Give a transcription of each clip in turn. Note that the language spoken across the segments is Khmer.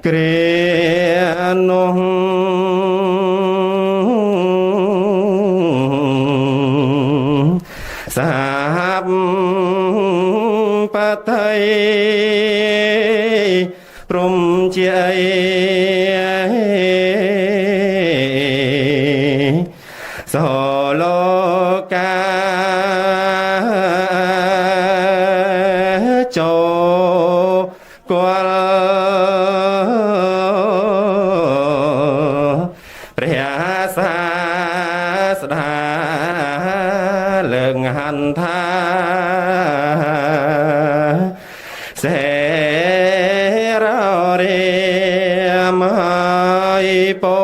គ្រានោះសាបបតីព្រំជាអីសលោកាចូលគាល់ព្រះសាស្តាលើកហន្ថាសេររិមយពោ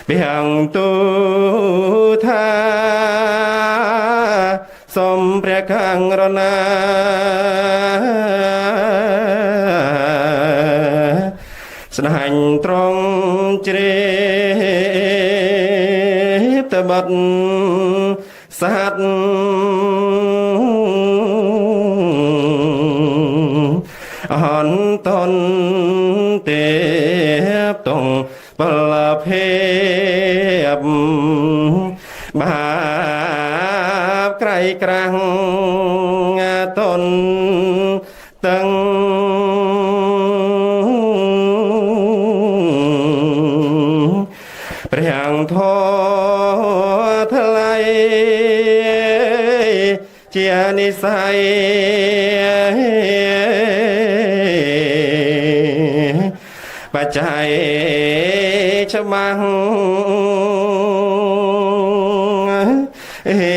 ពាំងទូថាសូមព្រះខាងរណាស្ដាញ់ត្រង់ជ្រាបតបត់សត្វអន្តនទេពតងបលភាពបាបក្រៃក្រាំងតនតឹងព្រះធម៌ថ្លៃជានិស័យបច្ច័យច្បាស់អេ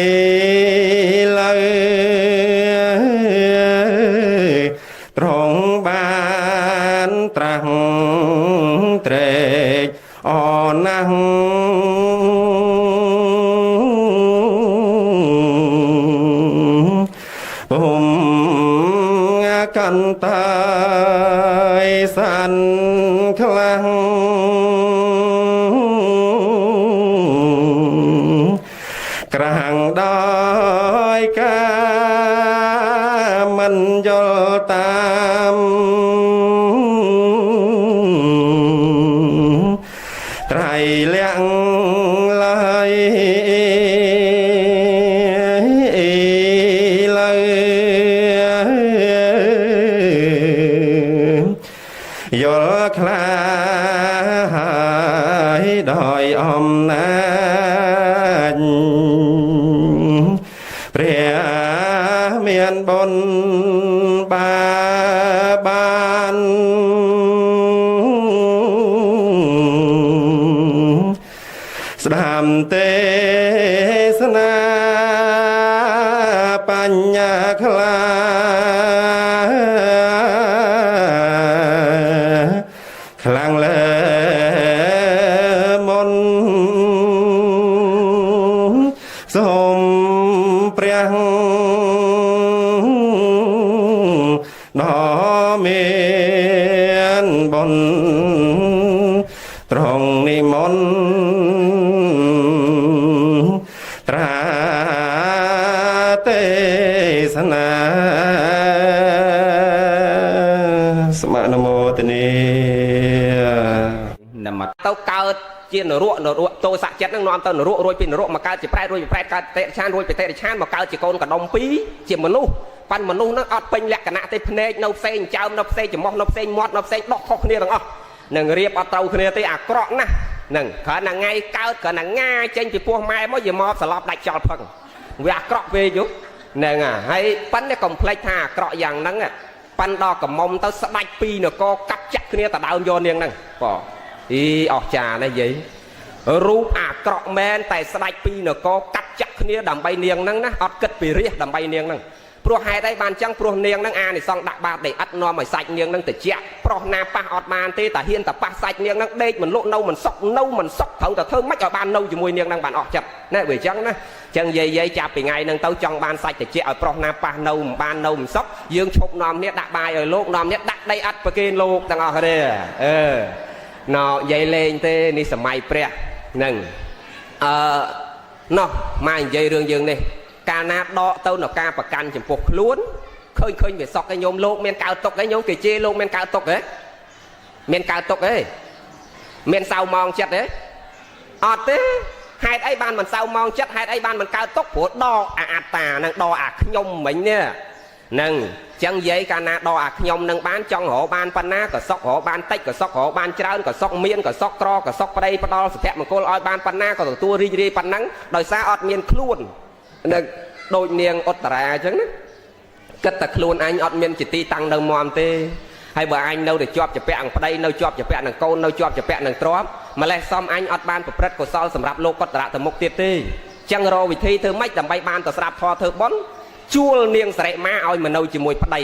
ឡើយត្រង់បានត្រាស់ត្រេកអរណាស់ពុំកន្តើយសានខ្លាំងក្រាំងដោយការមិនយល់តាមត្រៃលក្ខឡើយឡើយយល់ខ្លាយដោយអំណាចព្រះមានបុណ្យបាបានស្ដាំទេសនាបញ្ញាខ្លាខ្លាំងលើមុនសូមព្រះដ៏មានបុណ្យត្រង់និមន្តត្រាទេសនាសមនមោទនី នម ទៅកើតជានរកនរកទោសៈចិត្តនឹងនាំទៅនរករួចពីនរកមកកើតជាប្រែតរួចពីប្រែតកើតតិរិឆានរួចពីតិរិឆានមកកើតជាកូនកដុំពីរជាមនុស្សប៉ាន់មនុស្សនឹងអត់ពេញលក្ខណៈទេភ្នែកនៅផ្សេងចើមនៅផ្សេងច្រមុះនៅផ្សេងមាត់នៅផ្សេងដោះខុសគ្នាទាំងអស់នឹងរៀបអត់ត្រូវគ្នាទេអាក្រក់ណាស់នឹងគ្រាន់តែថ្ងៃកើតគ្រាន់តែងាចេញពីពោះម៉ែមកយកមកសន្លប់ដាច់ចោលផឹងវាអាក្រក់ពេកយូហ្នឹងហើយប៉ិនកុំភ្លេចថាអាក្រក់យ៉ាងហ្នឹងប៉ិនដល់កំមុំទៅស្ដាច់ពីរនគរកាត់ចាក់គ្នាតដើមយកនាងហ្នឹងបងអីអស់ចាណាស់យាយរូបអាក្រក់មែនតែស្ដាច់ពីរនគរកាត់ចាក់គ្នាដើម្បីនាងហ្នឹងណាអត់គិតពីរះដើម្បីនាងហ្នឹងព្រោះហេតុអីបានចឹងព្រោះនាងហ្នឹងអានិសង្សដាក់បាតដេឥតនាំឲ្យសាច់នាងហ្នឹងតិចប្រុសណាប៉ះអត់បានទេតែហ៊ានតែប៉ះសាច់នាងហ្នឹងដេកមិនលក់នៅមិនសុកនៅមិនសុកត្រូវតែធ្វើម៉េចឲ្យបាននៅជាមួយនាងហ្នឹងបានអស់ចិត្តណាវាចឹងណាចឹងយាយយាយចាប់ពីថ្ងៃហ្នឹងទៅចង់បានសាច់តិចឲ្យប្រុសណាប៉ះនៅមិនបាននៅមិនសុកយើងឈប់នាំគ្នាដាក់បាយឲ្យលោកនាំគ្នាដាក់ដីឥដ្ឋប្រគេនលោកទាំងអស់គ្នាអឺណោយាយលេងទេនេះសម័យព្រះហ្នឹងអឺ ណោះមកនិយាយរឿងយើងនេះកាលណាដកទៅនៅការប្រកាន់ចំពោះខ្លួនឃើញឃើញវាសុកឯងញោមលោកមានកើតទុកឯងញោមគេជេរលោកមានកើតទុកហ៎មានកើតទុកទេមានសៅម៉ងចិត្តទេអត់ទេហេតុអីបានមិនសៅម៉ងចិត្តហេតុអីបានមិនកើតទុកព្រោះដកអាអត្តានឹងដកអាខ្ញុំមិញនេះនឹងចឹងយាយកាលណាដកអាខ្ញុំនឹងបានចង់រកបានប៉ុណ្ណាក៏សុករកបានតិចក៏សុករកបានច្រើនក៏សុកមានក៏សុកក្រក៏សុកប្តីផ្ដល់សុភមង្គលឲ្យបានប៉ុណ្ណាក៏ទទួលរីករាយប៉ុណ្ណឹងដោយសារអត់មានខ្លួននឹងដូចនាងឧត្តរាអញ្ចឹងណាគិតតែខ្លួនអញអត់មានជាទីតាំងនៅមមទេហើយបើអញនៅតែជាប់ជាពាក់នឹងប្តីនៅជាប់ជាពាក់នឹងកូននៅជាប់ជាពាក់នឹងទ្រព្យម្លេះសំអញអត់បានប្រព្រឹត្តកុសលសម្រាប់លោកកតរៈទៅមុខទៀតទេចឹងរកវិធីធ្វើម៉េចដើម្បីបានទៅស្ដាប់ធម៌ធ្វើបុណ្យជួលនាងសរិមាឲ្យមកនៅជាមួយប្តី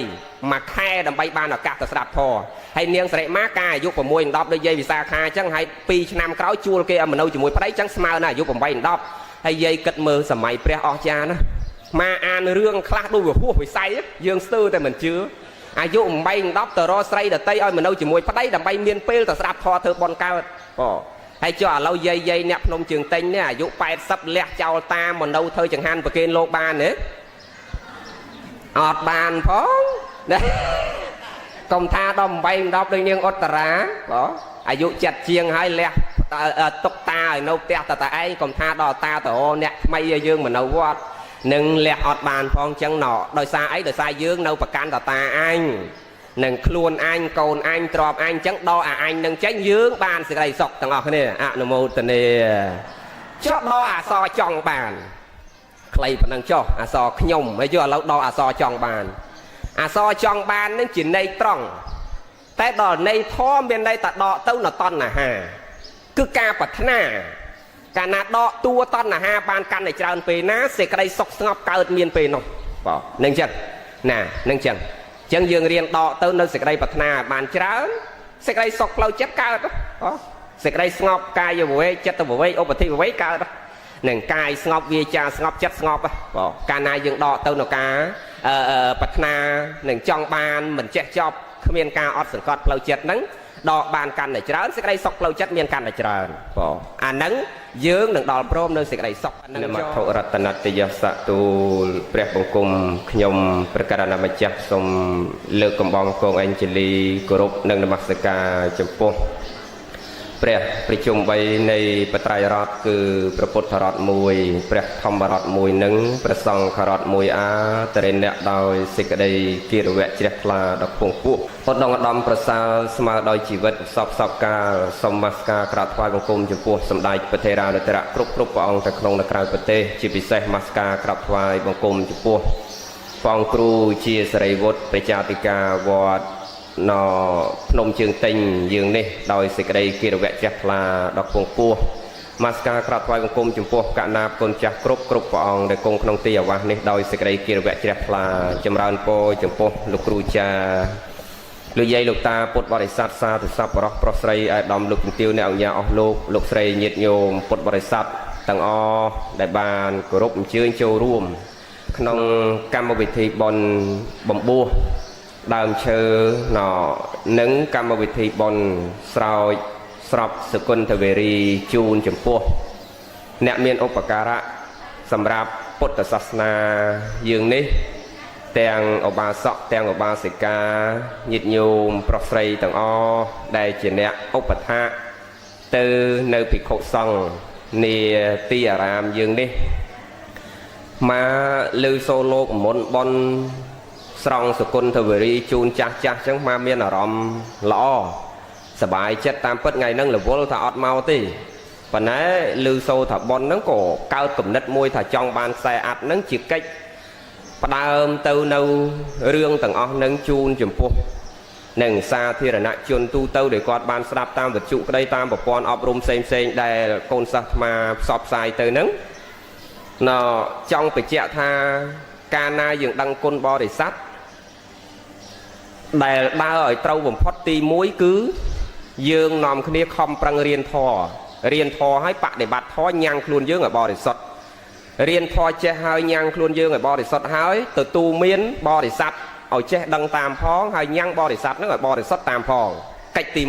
មួយខែដើម្បីបានឱកាសទៅស្ដាប់ធម៌ហើយនាងសរិមាកាអាយុ6 10ដូចយាយវិសាខាអញ្ចឹងហើយ2ឆ្នាំក្រោយជួលគេឲ្យមកនៅជាមួយប្តីអញ្ចឹងស្មើនឹងអាយុ8 10ហើយយាយគិតមើលសម័យព្រះអស្ចារ្យណាមកអានរឿងខ្លះដូចវាហួសវិស័យយើងស្ទើរតែមិនជឿអាយុ8 10ទៅរកស្រីដតីឲ្យមកនៅជាមួយប្តីដើម្បីមានពេលទៅស្ដាប់ធម៌ធ្វើបុណ្យកើតបងហើយចុះឥឡូវយាយយាយអ្នកភ្នំជើងតេញនេះអាយុ80លះចោលតាមមកនៅធ្វើចង្ហាន់ប្រគេនលោកបានទេអត់បានផងណាកុំថាដល់8 10ដូចនាងឧត្តរាបងអាយុ7ជាងហើយលះទុកតាឲ្យនៅផ្ទះតតែឯងកុំថាដល់តាទៅអ្នកថ្មីឲ្យយើងមកនៅវត្តនឹងលះអត់បានផងចឹងណដោយសារអីដោយសារយើងនៅប្រកាន់តតាអញនឹងខ្លួនអញកូនអញទ្របអញចឹងដល់អាអញនឹងចេញយើងបានសេចក្តីសុខទាំងអស់គ្នាអនុមោទនាចុះដល់អសរចង់បានខ្លីប៉ុណ្ណឹងចុះអសរខ្ញុំហើយយកឥឡូវដល់អសរចង់បានអសរចង់បាននឹងជាន័យត្រង់តែដល់ន័យធម៌មានន័យថាដកទៅនៅតណ្ហាគឺការប្រាថ្នាកាលណាដកតួតណ្ហាបានកាន់តែច្រើនពេលណាសេចក្តីសុខស្ងប់កើតមានពេលនោះបងនឹងចឹងណានឹងចឹងចឹងយើងរៀនដកទៅនៅសេចក្តីប្រាថ្នាបានច្រើនសេចក្តីសុខផ្លូវចិត្តកើតបងសេចក្តីស្ងប់កាយវិវេកចិត្តវិវេកឧបធិវិវេកកើតនឹងកាយស្ងប់វាចាស្ងប់ចិត្តស្ងប់បងកាលណាយើងដកទៅនៅការប្រាថ្នានឹងចង់បានមិនចេះចប់គ្មានការអត់សង្កត់ផ្លូវចិត្តហ្នឹងដកបានកាន់តែច្រើនសេចក្តីសុខផ្លូវចិត្តមានកាន់តែច្រើនបងអាហ្នឹងយើងនឹងដល់ព្រមនៅសេចក្តីសុខនមត្ថរតនតយសទូលព្រះបង្គំខ្ញុំព្រះករណម្ចាស់សូមលើកកំបងកងអញ្ជលីគោរពនិងនមស្ការចំពោះព្រះប្រជុំ3នៃបត្រៃរតគឺព្រះពុទ្ធរត1ព្រះធម្មរត1និងព្រះសង្ឃរត1អាតរិនៈដោយសេចក្តីគិរវៈជ្រះថ្លាដ៏ខ្ពង់ខ្ពស់ឧត្តមឧត្តមប្រសើរស្មើដោយជីវិតសពសពកាលសូមនមស្ការក្រាបថ្វាយបង្គំចំពោះសម្ដេចព្រះថេរានុថេរៈគ្រប់គ្រប់ព្រះអង្គទាំងក្នុងនិងក្រៅប្រទេសជាពិសេសនមស្ការក្រាបថ្វាយបង្គំចំពោះព្រះអង្គគ្រូជាសិរីវុឌ្ឍប្រជាធិការវត្តណភ្នំជើងតេញយើងនេះដោយសេចក្តីគិរវៈជ្រះថ្លាដ៏ខ្ពង់ខ្ពស់មាសការក្រាបថ្វាយបង្គំចំពោះកណាបគុណចាស់គ្រប់គ្រប់ព្រះអង្គដែលគង់ក្នុងទីអាវាសនេះដោយសេចក្តីគិរវៈជ្រះថ្លាចម្រើនពរចំពោះលោកគ្រូចាលោកយាយលោកតាពុទ្ធបរិស័ទសាធុសពប្រុសប្រុសស្រីអាយដាមលោកជំទាវអ្នកអង្គញាអស់លោកលោកស្រីញាតិញោមពុទ្ធបរិស័ទទាំងអស់ដែលបានគោរពអញ្ជើញចូលរួមក្នុងកម្មវិធីបុណ្យបំពោះដើមឈើណនិងកម្មវិធីបុណ្យស្រោចស្រពសុគន្ធវេរីជូនចំពោះអ្នកមានឧបការៈសម្រាប់ពុទ្ធសាសនាយើងនេះទាំងឧបាសកទាំងឧបាសិកាញាតិញោមប្រុសស្រីទាំងអស់ដែលជាអ្នកឧបថាទៅនៅភិក្ខុសង្ឃនាទីអារាមយើងនេះមកលើសូលោកមុនបុណ្យស្រង់សុគន្ធវេរីជូនចាស់ចាស់ចឹងមកមានអារម្មណ៍ល្អសប្បាយចិត្តតាមពិតថ្ងៃហ្នឹងរវល់ថាអត់មកទេប៉ុន្តែឮសូថាប៉ុនហ្នឹងក៏កើតគំនិតមួយថាចង់បានខ្សែអាត់ហ្នឹងជាកិច្ចផ្ដើមទៅនៅរឿងទាំងអស់ហ្នឹងជូនចំពោះនឹងសាធារណជនទូទៅដែលគាត់បានស្ដាប់តាមវិទ្យុក្តីតាមប្រព័ន្ធអប់រំផ្សេងផ្សេងដែលកូនសិស្សអាត្មាផ្សព្វផ្សាយទៅហ្នឹងណចង់បញ្ជាក់ថាកាលណាយើងដឹងគុណបរិស័ទដែលដើរឲ្យត្រូវបំផុតទី1គឺយើងនាំគ្នាខំប្រឹងរៀនធម៌រៀនធម៌ឲ្យបដិបត្តិធម៌ញ៉ាំងខ្លួនយើងឲ្យបរិសុទ្ធរៀនធម៌ចេះហើយញ៉ាំងខ្លួនយើងឲ្យបរិសុទ្ធហើយទទួលមានបរិស័ទឲ្យចេះដឹងតាមផងហើយញ៉ាំងបរិស័ទហ្នឹងឲ្យបរិសុទ្ធតាមផងកិច្ចទី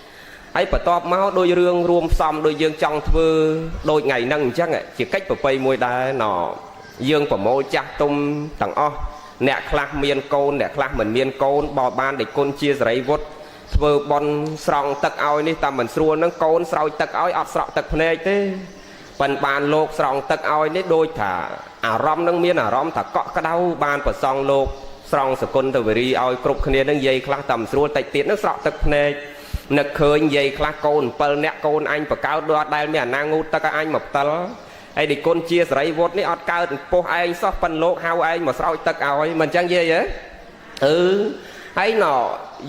1 ហើយបន្ទាប់មកដោយរឿងរួមផ្សំដោយយើងចង់ធ្វើដូចថ្ងៃហ្នឹងអញ្ចឹងជាកិច្ចប្រពៃមួយដែរណយើងប្រមូលចាស់ទុំទាំងអស់អ្នកខ្លះមានកូនអ្នកខ្លះមិនមានកូនបបានដេចគុណជាសរិវុទ្ធធ្វើបន់ស្រង់ទឹកឲ្យនេះតែមិនស្រួលហ្នឹងកូនស្រោចទឹកឲ្យអត់ស្រក់ទឹកភ្នែកទេប៉ិនបានលោកស្រង់ទឹកឲ្យនេះដូចថាអារម្មណ៍នឹងមានអារម្មណ៍ថាកក់ក្ដៅបានប្រសងលោកស្រង់សគុណតវរីឲ្យគ្រប់គ្នានឹងយាយខ្លះតែមិនស្រួលតិចទៀតនឹងស្រក់ទឹកភ្នែកនឹកឃើញយាយខ្លះកូន7នាក់កូនអញបកោតដូចអត់ដែលមានអាណាងូតទឹកឲ្យអញមកផ្តិលហើយឌីគុណជាសរិវុទ្ធនេះអត់កើតពោះឯងសោះប៉ិនលោកហៅឯងមកស្រោចទឹកឲ្យមិនអញ្ចឹងយាយហ៎អឺហើយណ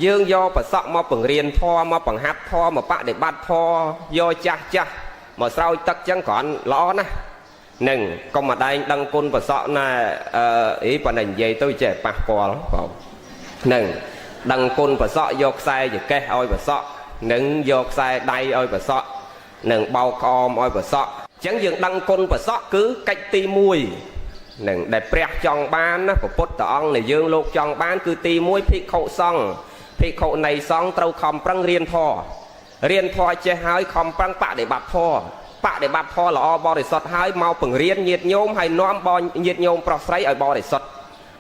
យើងយកប្រសក់មកបង្រៀនធម៌មកបង្ហាត់ធម៌មកបដិបត្តិធម៌យកចាស់ចាស់មកស្រោចទឹកចឹងគ្រាន់ល្អណាស់នឹងកុំម្ដែងដឹងគុណប្រសក់ណាអឺអីប៉ុន្តែនិយាយទៅចេះប៉ះពាល់បងនឹងដឹងគុណប្រសក់យកខ្សែចកេះឲ្យប្រសក់នឹងយកខ្សែដៃឲ្យប្រសក់នឹងបោកក្អមឲ្យប្រសក់អញ្ចឹងយើងដឹងគុណប្រសក់គឺកិច្ចទី1នឹងដែលព្រះចង់បានណាពុទ្ធអង្គនៃយើងលោកចង់បានគឺទី1ភិក្ខុសង្ឃភិក្ខុនៃសង្ឃត្រូវខំប្រឹងរៀនធម៌រៀនធម៌ចេះហើយខំប្រឹងបដិបត្តិធម៌បដិបត្តិធម៌ល្អបរិសុទ្ធហើយមកពង្រៀនញាតិញោមហើយនាំបញាតិញោមប្រុសស្រីឲ្យបរិសុទ្ធ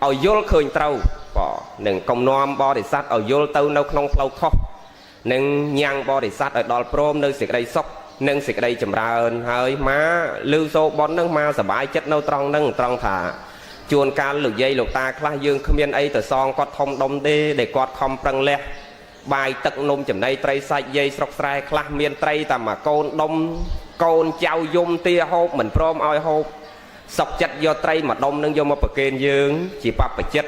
ឲ្យយល់ឃើញត្រូវបាទនឹងកុំនាំបរិស័ទឲ្យយល់ទៅនៅក្នុងផ្លូវខុសនឹងញ៉ាំងបរិស័ទឲ្យដល់ព្រមនៅសេចក្តីសុខនិងសេចក្តីចម្រើនហើយមកឮសូរបននឹងមកសบายចិត្តនៅត្រង់នឹងត្រង់ថាជួនកាលលោកយាយលោកតាខ្លះយើងគ្មានអីទៅសងគាត់ធំដុំទេដែលគាត់ខំប្រឹងលះបាយទឹកនំចំណីត្រីសាច់យាយស្រុកស្រែខ្លះមានត្រីតែមួយកូនដុំកូនចៅយំទាហូបមិនព្រមឲ្យហូបសុកចិត្តយកត្រីមួយដុំនឹងយកមកប្រគេនយើងជាបព្វជិត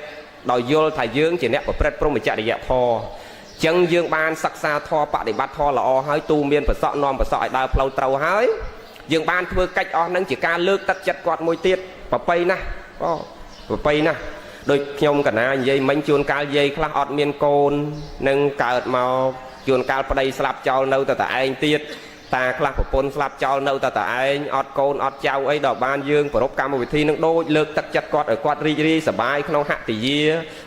ដោយយល់ថាយើងជាអ្នកប្រព្រឹត្តព្រហ្មចរិយធម៌ចឹងយើងបានសិក្សាធម៌បដិបត្តិធម៌ល្អហើយទូមានប្រសក់នាំប្រសក់ឲ្យដើរផ្លូវត្រូវហើយយើងបានធ្វើកិច្ចអស់នឹងជាការលើកទឹកចិត្តគាត់មួយទៀតប្រពៃណាស់អូប្រពៃណាស់ដូចខ្ញុំកណានិយាយមិញជួនកាលយាយខ្លះអត់មានកូននឹងកើតមកជួនកាលប្តីស្លាប់ចោលនៅតែតែឯងទៀតតាខ្លះប្រពន្ធស្លាប់ចោលនៅតែតែឯងអត់កូនអត់ចៅអីដល់បានយើងប្រពកម្មវិធីនឹងដូចលើកទឹកចិត្តគាត់ឲ្យគាត់រីករាយសប្បាយក្នុងហតិយា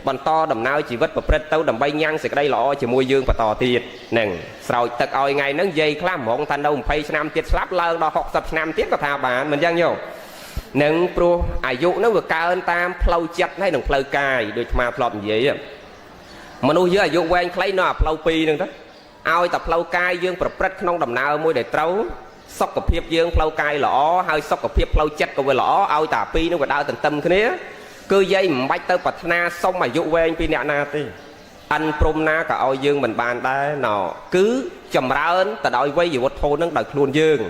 បន្តដំណើរជីវិតប្រព្រឹត្តទៅដើម្បីញ៉ាំងសេចក្តីល្អជាមួយយើងបន្តទៀតនឹងស្រោចទឹកឲ្យថ្ងៃហ្នឹងយាយខ្លះហ្មងថានៅ20ឆ្នាំទៀតស្លាប់ឡើងដល់60ឆ្នាំទៀតក៏ថាបានមិនចឹងយោនឹងព្រោះអាយុហ្នឹងវាកើនតាមផ្លូវចិត្តហើយនិងផ្លូវកាយដូចអាត្មាធ្លាប់និយាយមនុស្សយើងអាយុវែងខ្លីនៅអាផ្លូវពីរហ្នឹងទៅឲ្យតែផ្លូវកាយយើងប្រព្រឹត្តក្នុងដំណើរមួយដែលត្រូវសុខភាពយើងផ្លូវកាយល្អហើយសុខភាពផ្លូវចិត្តក៏វាល្អឲ្យតែពីរនោះវាដើរទន្ទឹមគ្នាគឺយាយមិនបាច់ទៅប្រាថ្នាសុំអាយុវែងពីអ្នកណាទេអិនព្រំណាក៏ឲ្យយើងមិនបានដែរណគឺចម្រើនទៅដោយវ័យវុទ្ធោនឹងដោយខ្លួនយើង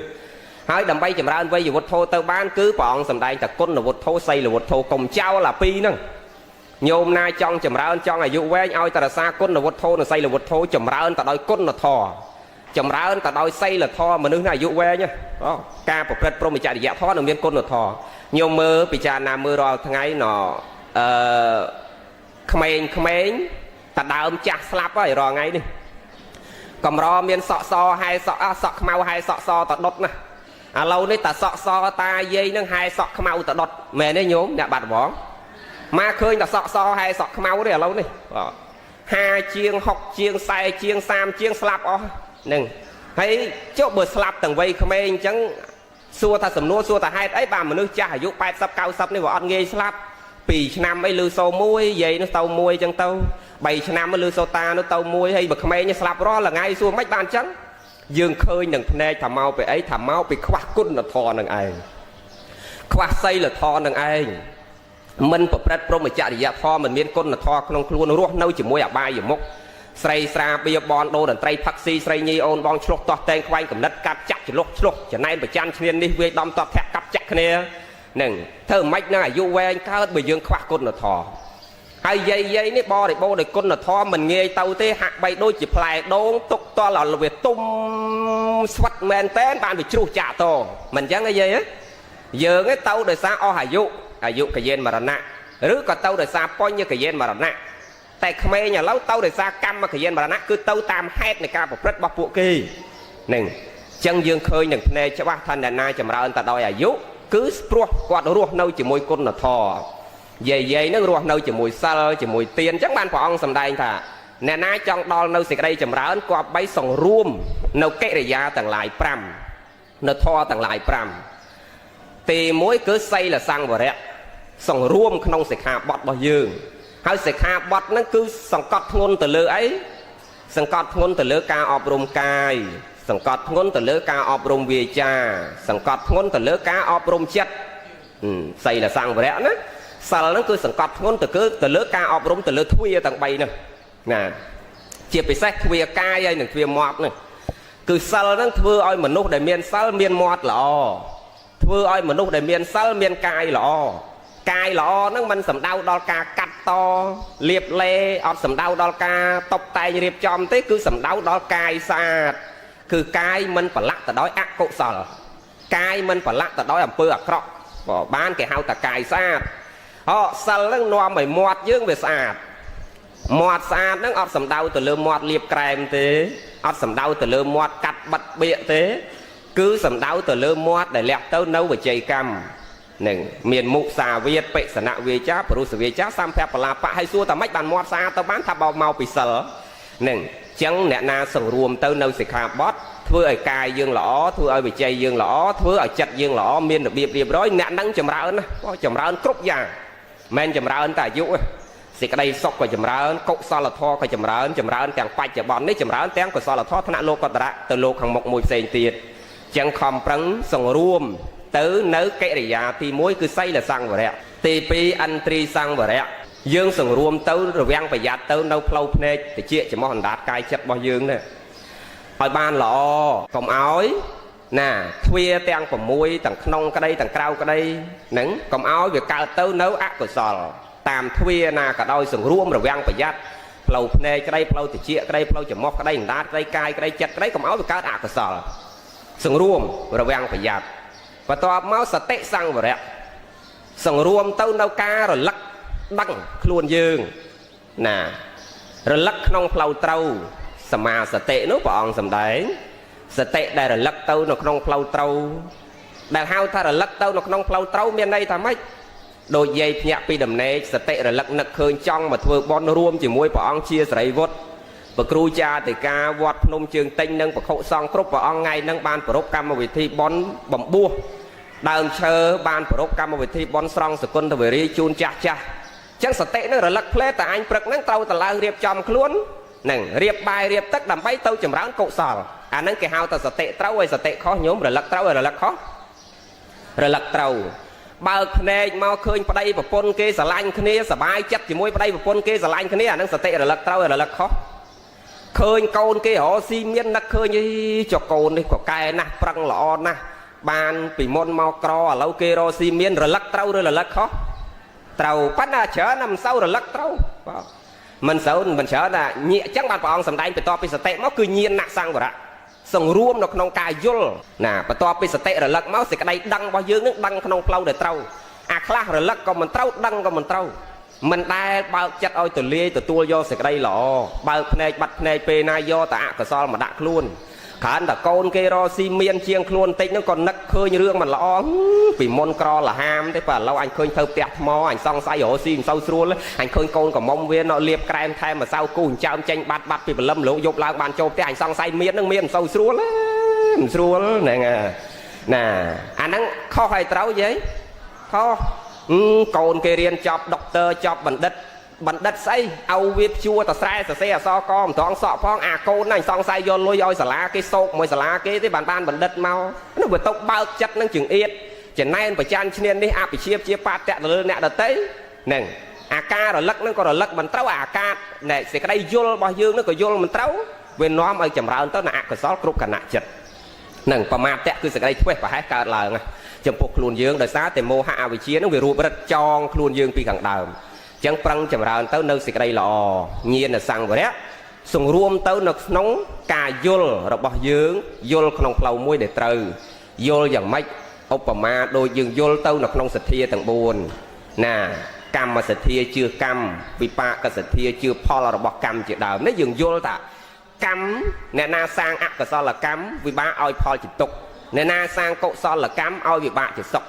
ហើយដើម្បីចម្រើនវ័យវុទ្ធោទៅបានគឺព្រះអង្គសម្ដែងតែគុណវុទ្ធោសីលវុទ្ធោកុំចោលអាពីរហ្នឹងញោមណាចង់ចម្រើនចង់អាយុវែងឲ្យតរសាគុណវុទ្ធោនិងសីលវុទ្ធោចម្រើនទៅដោយគុណធម៌ចម្រើនទៅដោយសីលធម៌មនុស្សណាអាយុវែងការប្រព្រឹត្តព្រហ្មចរិយធម៌នឹងមានគុណធម៌ញោមមើលពិចារណាមើលរាល់ថ្ងៃណអឺក្មេងៗតដើមចាស់ស្លាប់ហើយរាល់ថ្ងៃនេះកម្រមានសក់សហែសក់សក់ខ្មៅហែសក់សតដុតណាឥឡូវនេះតាសក់សតាយាយនឹងហែសក់ខ្មៅតដុតមែនទេញោមអ្នកបាត់បងមកឃើញតែសក់សហែសក់ខ្មៅទេឥឡូវនេះ50ជាង60ជាង40ជាង30ជាងស្លាប់អស់នឹងហើយចុះបើស្លាប់ទាំងវ័យក្មេងអញ្ចឹងសួរថាសំណួរសួរថាហេតុអីបាទមនុស្សចាស់អាយុ80 90នេះវាអត់ងាយស្លាប់2ឆ្នាំអីឮសូមួយយាយនោះទៅមួយអញ្ចឹងទៅ3ឆ្នាំឮសូតានោះទៅមួយហើយបើក្មេងស្លាប់រាល់ថ្ងៃសួរមិនបានអញ្ចឹងយើងឃើញនឹងភ្នែកថាមកពីអីថាមកពីខ្វះគុណធម៌នឹងឯងខ្វះសីលធម៌នឹងឯងមិនប្រព្រឹត្តព្រហ្មចរិយធម៌មិនមានគុណធម៌ក្នុងខ្លួនរស់នៅជាមួយអបាយមុខស្រីស្រាបៀបនដូរតន្ត្រីផឹកស៊ីស្រីញីអូនបងឆ្លុះតោះតែងខ្វែងកំណិតកាត់ចាក់ចលុះឆ្លុះចំណែនប្រច័នឈ្នាននេះវាយដំតបធាក់កាប់ចាក់គ្នានឹងធ្វើមិននឹងអាយុវែងកើតបើយើងខ្វះគុណធម៌ហើយយាយយាយនេះបរិបូរដោយគុណធម៌មិនងាយទៅទេហាក់បីដូចជាផ្លែដូងទុកតល់ឲ្យវាទុំស្វិតមែនតែនបានវាជ្រុះចាក់តមិនអញ្ចឹងទេយាយយើងឯងទៅដោយសារអស់អាយុអាយុកយេនមរណៈឬក៏ទៅដោយសារបញ្ញកយេនមរណៈតែក្មេងឥឡូវទៅដោយសារកម្មកយេនមរណៈគឺទៅតាមហេតុនៃការប្រព្រឹត្តរបស់ពួកគេនឹងអញ្ចឹងយើងឃើញនឹងភ្នែកច្បាស់ថាអ្នកណាចម្រើនទៅដោយអាយុគឺព្រោះគាត់រស់នៅជាមួយគុណធម៌យាយយាយនឹងរស់នៅជាមួយសិលជាមួយទានអញ្ចឹងបានព្រះអង្គសម្ដែងថា អ្នកណាចង់ដល់នៅសេចក្តីចម្រើនគប្បីសង្រួមនៅកិរិយាទាំងឡាយ5នៅធម៌ទាំងឡាយ5ទី1គឺសីលសង្វរៈសង្រួមក្នុងសិក្ខាបទរបស់យើងហើយសិក្ខាបទហ្នឹងគឺសង្កត់ធ្ងន់ទៅលើអីសង្កត់ធ្ងន់ទៅលើការអប់រំកាយសង្កត់ធ្ងន់ទៅលើការអប់រំវាចាសង្កត់ធ្ងន់ទៅលើការអប់រំចិត្តសីលសង្វរៈណាសិលហ្នឹងគឺសង្កត់ធ្ងន់ទៅគឺទៅលើការអប់រំទៅលើទ្វាទាំង3ហ្នឹងណាជាពិសេសទ្វាកាយហើយនិងទ្វាមាត់ហ្នឹងគឺសិលហ្នឹងធ្វើឲ្យមនុស្សដែលមានសិលមានមាត់ល្អធ្វើឲ្យមនុស្សដែលមានសិលមានកាយល្អកាយល្អហ្នឹងមិនសំដៅដល់ការកាត់តលាបឡេអត់សំដៅដល់ការតុបតែងរៀបចំទេគឺសំដៅដល់កាយស្អាតគឺកាយមិនប្រឡាក់ទៅដោយអកុសលកាយមិនប្រឡាក់ទៅដោយអំពើអាក្រក់បើបានគេហៅថាកាយស្អាតអសិលហ្នឹងនាំឲ្យមាត់យើងវាស្អាតមាត់ស្អាតហ្នឹងអត់សំដៅទៅលើមាត់លាបក្រែមទេអត់សំដៅទៅលើមាត់កាត់បិទបៀកទេគឺសំដៅទៅលើមាត់ដែលលះទៅនៅវិជ័យកម្មនឹងមានមុសាវាទបិសនវាចាបរុសវាចាសម្ភៈបលាបៈឲ្យសួរតែម៉េចបានមាត់ស្អាតទៅបានថាបោមកពីសិលនឹងចឹងអ្នកណាសង្រួមទៅនៅសិក្ខាបទធ្វើឲ្យកាយយើងល្អធ្វើឲ្យវិជ័យយើងល្អធ្វើឲ្យចិត្តយើងល្អមានរបៀបរៀបរយអ្នកនឹងចម្រើនណាចម្រើនគ្រប់យ៉ាងមិនចម្រើនតែអាយុទេសេចក្តីសុខក៏ចម្រើនកុសលធម៌ក៏ចម្រើនចម្រើនទាំងបច្ចុប្បន្ននេះចម្រើនទាំងកុសលធម៌ថ្នាក់លោកតរៈទៅលោកខាងមុខមួយផ្សេងទៀតចឹងខំប្រឹងសង្រួមទៅនៅកិរិយាទី1គឺសីលសង្វរៈទី2ឥន្ទ្រីសង្វរៈយើងសង្រួមទៅរវាងប្រយ័ត្នទៅនៅផ្លូវភ្នែកតិចច្រមុះអណ្ដាតកាយចិត្តរបស់យើងនេះឲ្យបានល្អកុំឲ្យណាទ្វាទាំង6ទាំងក្នុងក្តីទាំងក្រៅក្តីហ្នឹងកុំឲ្យវាកើតទៅនៅអកុសលតាមទ្វាណាក៏ដោយសង្រួមរវាងប្រយ័ត្នផ្លូវភ្នែកក្តីផ្លូវតិចក្តីផ្លូវច្រមុះក្តីអណ្ដាតក្តីកាយក្តីចិត្តក្តីកុំឲ្យវាកើតអកុសលសង្រួមរវាងប្រយ័ត្នបន្ទាប់មកសតិសង្វរៈសង្រួមទៅនៅការរលឹកដឹងខ្លួនយើងណារលឹកក្នុងផ្លូវត្រូវសមាសតិនោះព្រះអង្គសម្ដែងសតិដែលរលឹកទៅនៅក្នុងផ្លូវត្រូវដែលហៅថារលឹកទៅនៅក្នុងផ្លូវត្រូវមានន័យថាម៉េចដូចយាយភ្ញាក់ពីដំណេកសតិរលឹកនឹកឃើញចង់មកធ្វើបុណ្យរួមជាមួយព្រះអង្គជាសរិវុត្តព្រះគ្រូចាតិកាវត្តភ្នំជើងតិញនិងបខុសង្ឃគ្រប់ព្រះអង្គថ្ងៃនឹងបានប្រពកម្មវិធីបុណ្យបំពោះដើមឈើបានប្រពកម្មវិធីបុណ្យស្រង់សគុណទវេរីជូនចាស់ចាស់ចឹងសតិនឹងរលឹកផ្លែតែអញព្រឹកនឹងត្រូវតឡើងរៀបចំខ្លួននឹងរៀបបាយរៀបទឹកដើម្បីទៅចម្រើនកុសលអានឹងគេហៅថាសតិត្រូវហើយសតិខុសញោមរលឹកត្រូវហើយរលឹកខុសរលឹកត្រូវបើកភ្នែកមកឃើញប្តីប្រពន្ធគេស្រឡាញ់គ្នាសบายចិត្តជាមួយប្តីប្រពន្ធគេស្រឡាញ់គ្នាអានឹងសតិរលឹកត្រូវហើយរលឹកខុសឃើញកូនគេរកស៊ីមាននឹកឃើញអីចុះកូននេះក៏កែណាស់ប្រឹងល្អណាស់បានពីមុនមកក្រឥឡូវគេរកស៊ីមានរលឹកត្រូវឬរលឹកខុសត្រូវប៉ុន្តែច្រើនណាស់មិនសូវរលឹកត្រូវបាទមិនសូវមិនច្រើនណាញាក់អញ្ចឹងបានព្រះអង្គសម្ដែងបន្ទាប់ពីសតិមកគឺញាណសង្វរៈសង្រួមនៅក្នុងការយល់ណាបន្ទាប់ពីសតិរលឹកមកសេចក្តីដឹងរបស់យើងនឹងដឹងក្នុងផ្លូវដែលត្រូវអាខ្លះរលឹកក៏មិនត្រូវដឹងក៏មិនត្រូវមិនដែលបើកចិត្តឲ្យទលាយទទួលយកសេចក្តីល្អបើកភ្នែកបាត់ភ្នែកពេលណាយកតែអកុសលមកដាក់ខ្លួនគ្រាន់តែកូនគេរកស៊ីមានជាងខ្លួនបន្តិចហ្នឹងក៏នឹកឃើញរឿងមិនល្អពីមុនក្រលហាមទេបាទឥឡូវអញឃើញធ្វើផ្ទះថ្មអញសង្ស័យរកស៊ីមិនសូវស្រួលអញឃើញកូនកំមុំវានៅលាបក្រែមថែមម្សៅគូចិញ្ចើមចេញបាត់បាត់ពីព្រលឹមលោកយប់ឡើងបានចូលផ្ទះអញសង្ស័យមានហ្នឹងមានមិនសូវស្រួលមិនស្រួលហ្នឹងណាអាហ្នឹងខុសហើយត្រូវយាយខុសកូនគេរៀនចប់ដុកទ័រចប់បណ្ឌិតបណ្ឌិតស្អីឲ្យវាព្យួរតស្រែសរសេរអសកមិនត្រង់សក់ផងអាកូនហ្នឹងសង្ស័យយកលុយឲ្យសាលាគេសោកមួយសាលាគេទេបានបានបណ្ឌិតមកនោះវាទៅបើកចិត្តនឹងចង្អៀតចំណែនប្រច័នឈ្នាននេះអភិជាជាបាតៈទៅលើអ្នកដតីហ្នឹងអាការរលឹកហ្នឹងក៏រលឹកមិនត្រូវអាការណែសេចក្តីយល់របស់យើងហ្នឹងក៏យល់មិនត្រូវវានាំឲ្យចម្រើនទៅនៅអកុសលគ្រប់គណៈចិត្តហ្នឹងប្រមាទៈគឺសេចក្តីធ្វេសប្រហែសកើតឡើងចំពោះខ្លួនយើងដោយសារតែមោហៈអវិជ្ជាហ្នឹងវារួបរិតចងខ្លួនយើងពីខាងដើមចឹងប្រឹងចម្រើនទៅនៅសេចក្តីល្អញាណសង្វរៈសង្រួមទៅនៅក្នុងការយល់របស់យើងយល់ក្នុងផ្លូវមួយដែលត្រូវយល់យ៉ាងម៉េចឧបមាដូចយើងយល់ទៅនៅក្នុងសទ្ធាទាំង4ណាកម្មសទ្ធាជឿកម្មវិបាកសទ្ធាជឿផលរបស់កម្មជាដើមនេះយើងយល់ថាកម្មអ្នកណាសាងអកុសលកម្មវិបាកឲ្យផលជាទុក្ខអ្នកណាសាងកុសលកម្មឲ្យវិបាកជាសុខ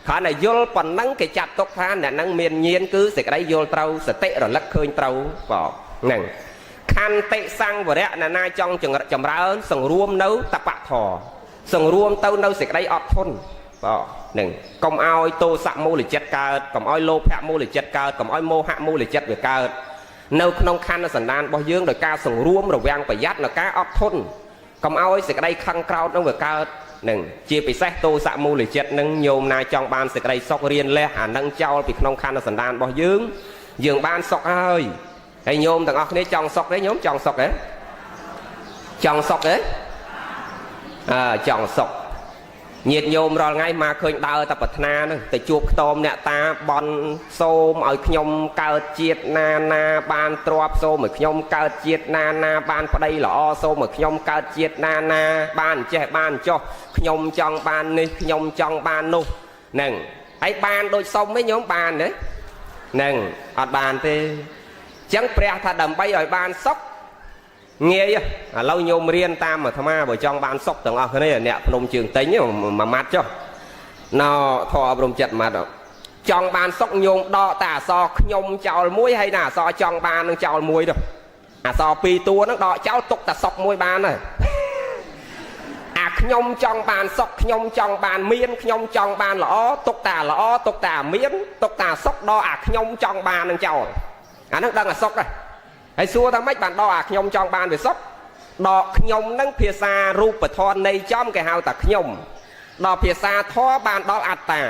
គ្រាន់តែយល់ប៉ុណ្ណឹងគេចាត់ទុកថាអ្នកនឹងមានញាណគឺសេចក្តីយល់ត្រូវសតិរលឹកឃើញត្រូវបាទហ្នឹង ខន្តិសង្វរៈណាណាចង់ចម្រើនសង្រួមនៅតបៈធម៌សង្រួមទៅនៅសេចក្តីអត់ធន់បាទនឹងកុំឲ្យទោសៈមូលចិត្តកើតកុំឲ្យលោភៈមូលចិត្តកើតកុំឲ្យមោហៈមូលចិត្តវាកើតនៅក្នុងខណ្ឌសន្តានរបស់យើងដោយការសង្រួមរវាងប្រយ័ត្ននិងការអត់ធន់កុំឲ្យសេចក្តីខឹងក្រោធនឹងវាកើតនឹងជាពិសេសទោសៈមូលចិត្តនឹងញោមណាចង់បានសេចក្តីសុខរៀនលះអានឹងចោលពីក្នុងខណ្ឌសន្តានរបស់យើងយើងបានសុខហើយហើយញោមទាំងអស់គ្នាចង់សុខទេញោមចង់សុខទេចង់សុខទេអើចង់សុខញាតិញោមរាល់ថ្ងៃមកឃើញដើរតែប្រាថ្នាហ្នឹងទៅជួបខ្ទមអ្នកតាបន់សូមឲ្យខ្ញុំកើតជាតិណាណាបានទ្រព្យសូមឲ្យខ្ញុំកើតជាតិណាណាបានប្តីល្អសូមឲ្យខ្ញុំកើតជាតិណាណាបានចេះបានចុះខ្ញុំចង់បាននេះខ្ញុំចង់បាននោះហ្នឹងហើយបានដូចសុំទេញោមបានទេហ្នឹងអត់បានទេអញ្ចឹងព្រះថាដើម្បីឲ្យបានសុខងាយឥឡូវញោមរៀនតាមអាត្មាបើចង់បានសុខទាំងអស់គ្នាអ្នកភ្នំជើងទិញមួយម៉ាត់ចុះណធម៌អប់រំចិត្តម៉ាត់ចង់បានសុខញោមដកតែអសរខ្ញុំចោលមួយហើយណាអសរចង់បាននឹងចោលមួយទៅអសរពីរតួហ្នឹងដកចោលទុកតែសុខមួយបានហើយអាខ្ញុំចង់បានសុខខ្ញុំចង់បានមានខ្ញុំចង់បានល្អទុកតែល្អទុកតែមានទុកតែសុខដកអាខ្ញុំចង់បាននឹងចោលអាហ្នឹងដឹងអាសុខដែរហើយសួរថាម៉េចបានដកអាខ្ញុំចង់បានវាសុខដកខ្ញុំនឹងភាសារូបធម៌នៃចំគេហៅថាខ្ញុំដល់ភាសាធម៌បានដល់អត្តា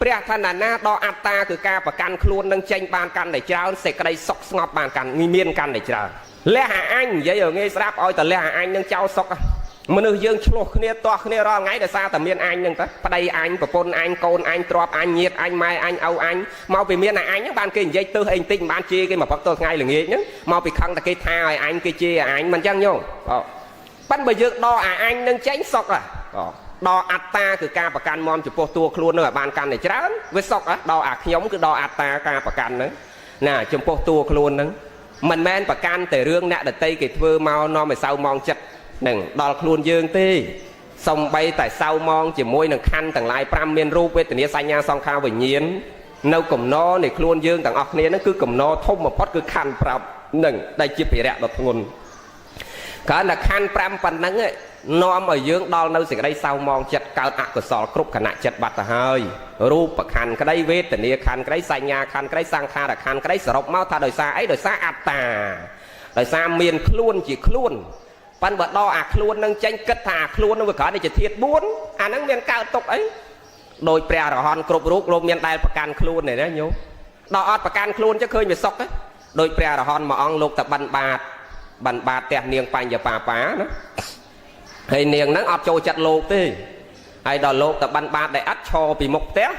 ព្រះថាណាណាដល់អត្តាគឺការប្រកាន់ខ្លួននឹងចេញបានកាន់តែច្រើនសេចក្តីសុខស្ងប់បានកាន់មានកាន់តែច្រើនលះអាអញនិយាយឲ្យងាយស្ដាប់ឲ្យតែលះអាអញនឹងចោលសុខមនុស្សយើងឆ្លោះគ្នាទាស់គ្នារាល់ថ្ងៃដោយសារតែមានអញនឹងទៅប្តីអញប្រពន្ធអញកូនអញទ្រព្យអញញាតិអញម៉ែអញឪអញមកពីមានអាអញហ្នឹងបានគេនិយាយទើសអីបន្តិចមិនបានជេរគេមកផឹកទល់ថ្ងៃល្ងាចហ្នឹងមកពីខឹងតែគេថាឲ្យអញគេជេរអាអញមិនចឹងញោមបាទប៉ិនបើយើងដកអាអញនឹងចេញសុខហ៎បាទដកអត្តាគឺការប្រកាន់មមចំពោះតួខ្លួននឹងឲ្យបានកាន់តែច្រើនវាសុខហ៎ដកអាខ្ញុំគឺដកអត្តាការប្រកាន់ហ្នឹងណាចំពោះតួខ្លួនហ្នឹងមិនមែនប្រកាន់តែរឿងអ្នកដតីគេធ្វើមកនាំឲ្យសៅមងចិត្តនឹងដល់ខ្លួនយើងទេសំបីតែសៅមងជាមួយនឹងខណ្ឌទាំងឡាយ5មានរូបវេទនាសញ្ញាសង្ខារវិញ្ញាណនៅកំណរនៃខ្លួនយើងទាំងអស់គ្នាហ្នឹងគឺកំណរធំបំផុតគឺខណ្ឌ5នឹងដែលជាភារៈដ៏ធ្ងន់គ្រាន់តែខណ្ឌ5ប៉ុណ្ណឹងនាំឲ្យយើងដល់នៅសេចក្តីសៅមងចិត្តកើតអកុសលគ្រប់ខណៈចិត្តបាត់ទៅហើយរូបខណ្ឌក្តីវេទនាខណ្ឌក្តីសញ្ញាខណ្ឌក្តីសង្ខារខណ្ឌក្តីសរុបមកថាដោយសារអីដោយសារអត្តាដោយសារមានខ្លួនជាខ្លួនប៉ិនបើដកអាខ្លួននឹងចេញគិតថាអាខ្លួននឹងវាគ្រាន់តែជាធាតុ4អាហ្នឹងមានកើតទុកអីដោយព្រះអរហន្តគ្រប់រូបលោកមានដែលប្រកាន់ខ្លួនទេណាញោមដល់អត់ប្រកាន់ខ្លួនចុះឃើញវាសុខទេដោយព្រះអរហន្តមួយអង្គលោកតែបិណ្ឌបាតបិណ្ឌបាតផ្ទះនាងបញ្ញបាបាណាហើយនាងហ្នឹងអត់ចូលចិត្តលោកទេហើយដល់លោកតែបិណ្ឌបាតដែលអត់ឈរពីមុខផ្ទះ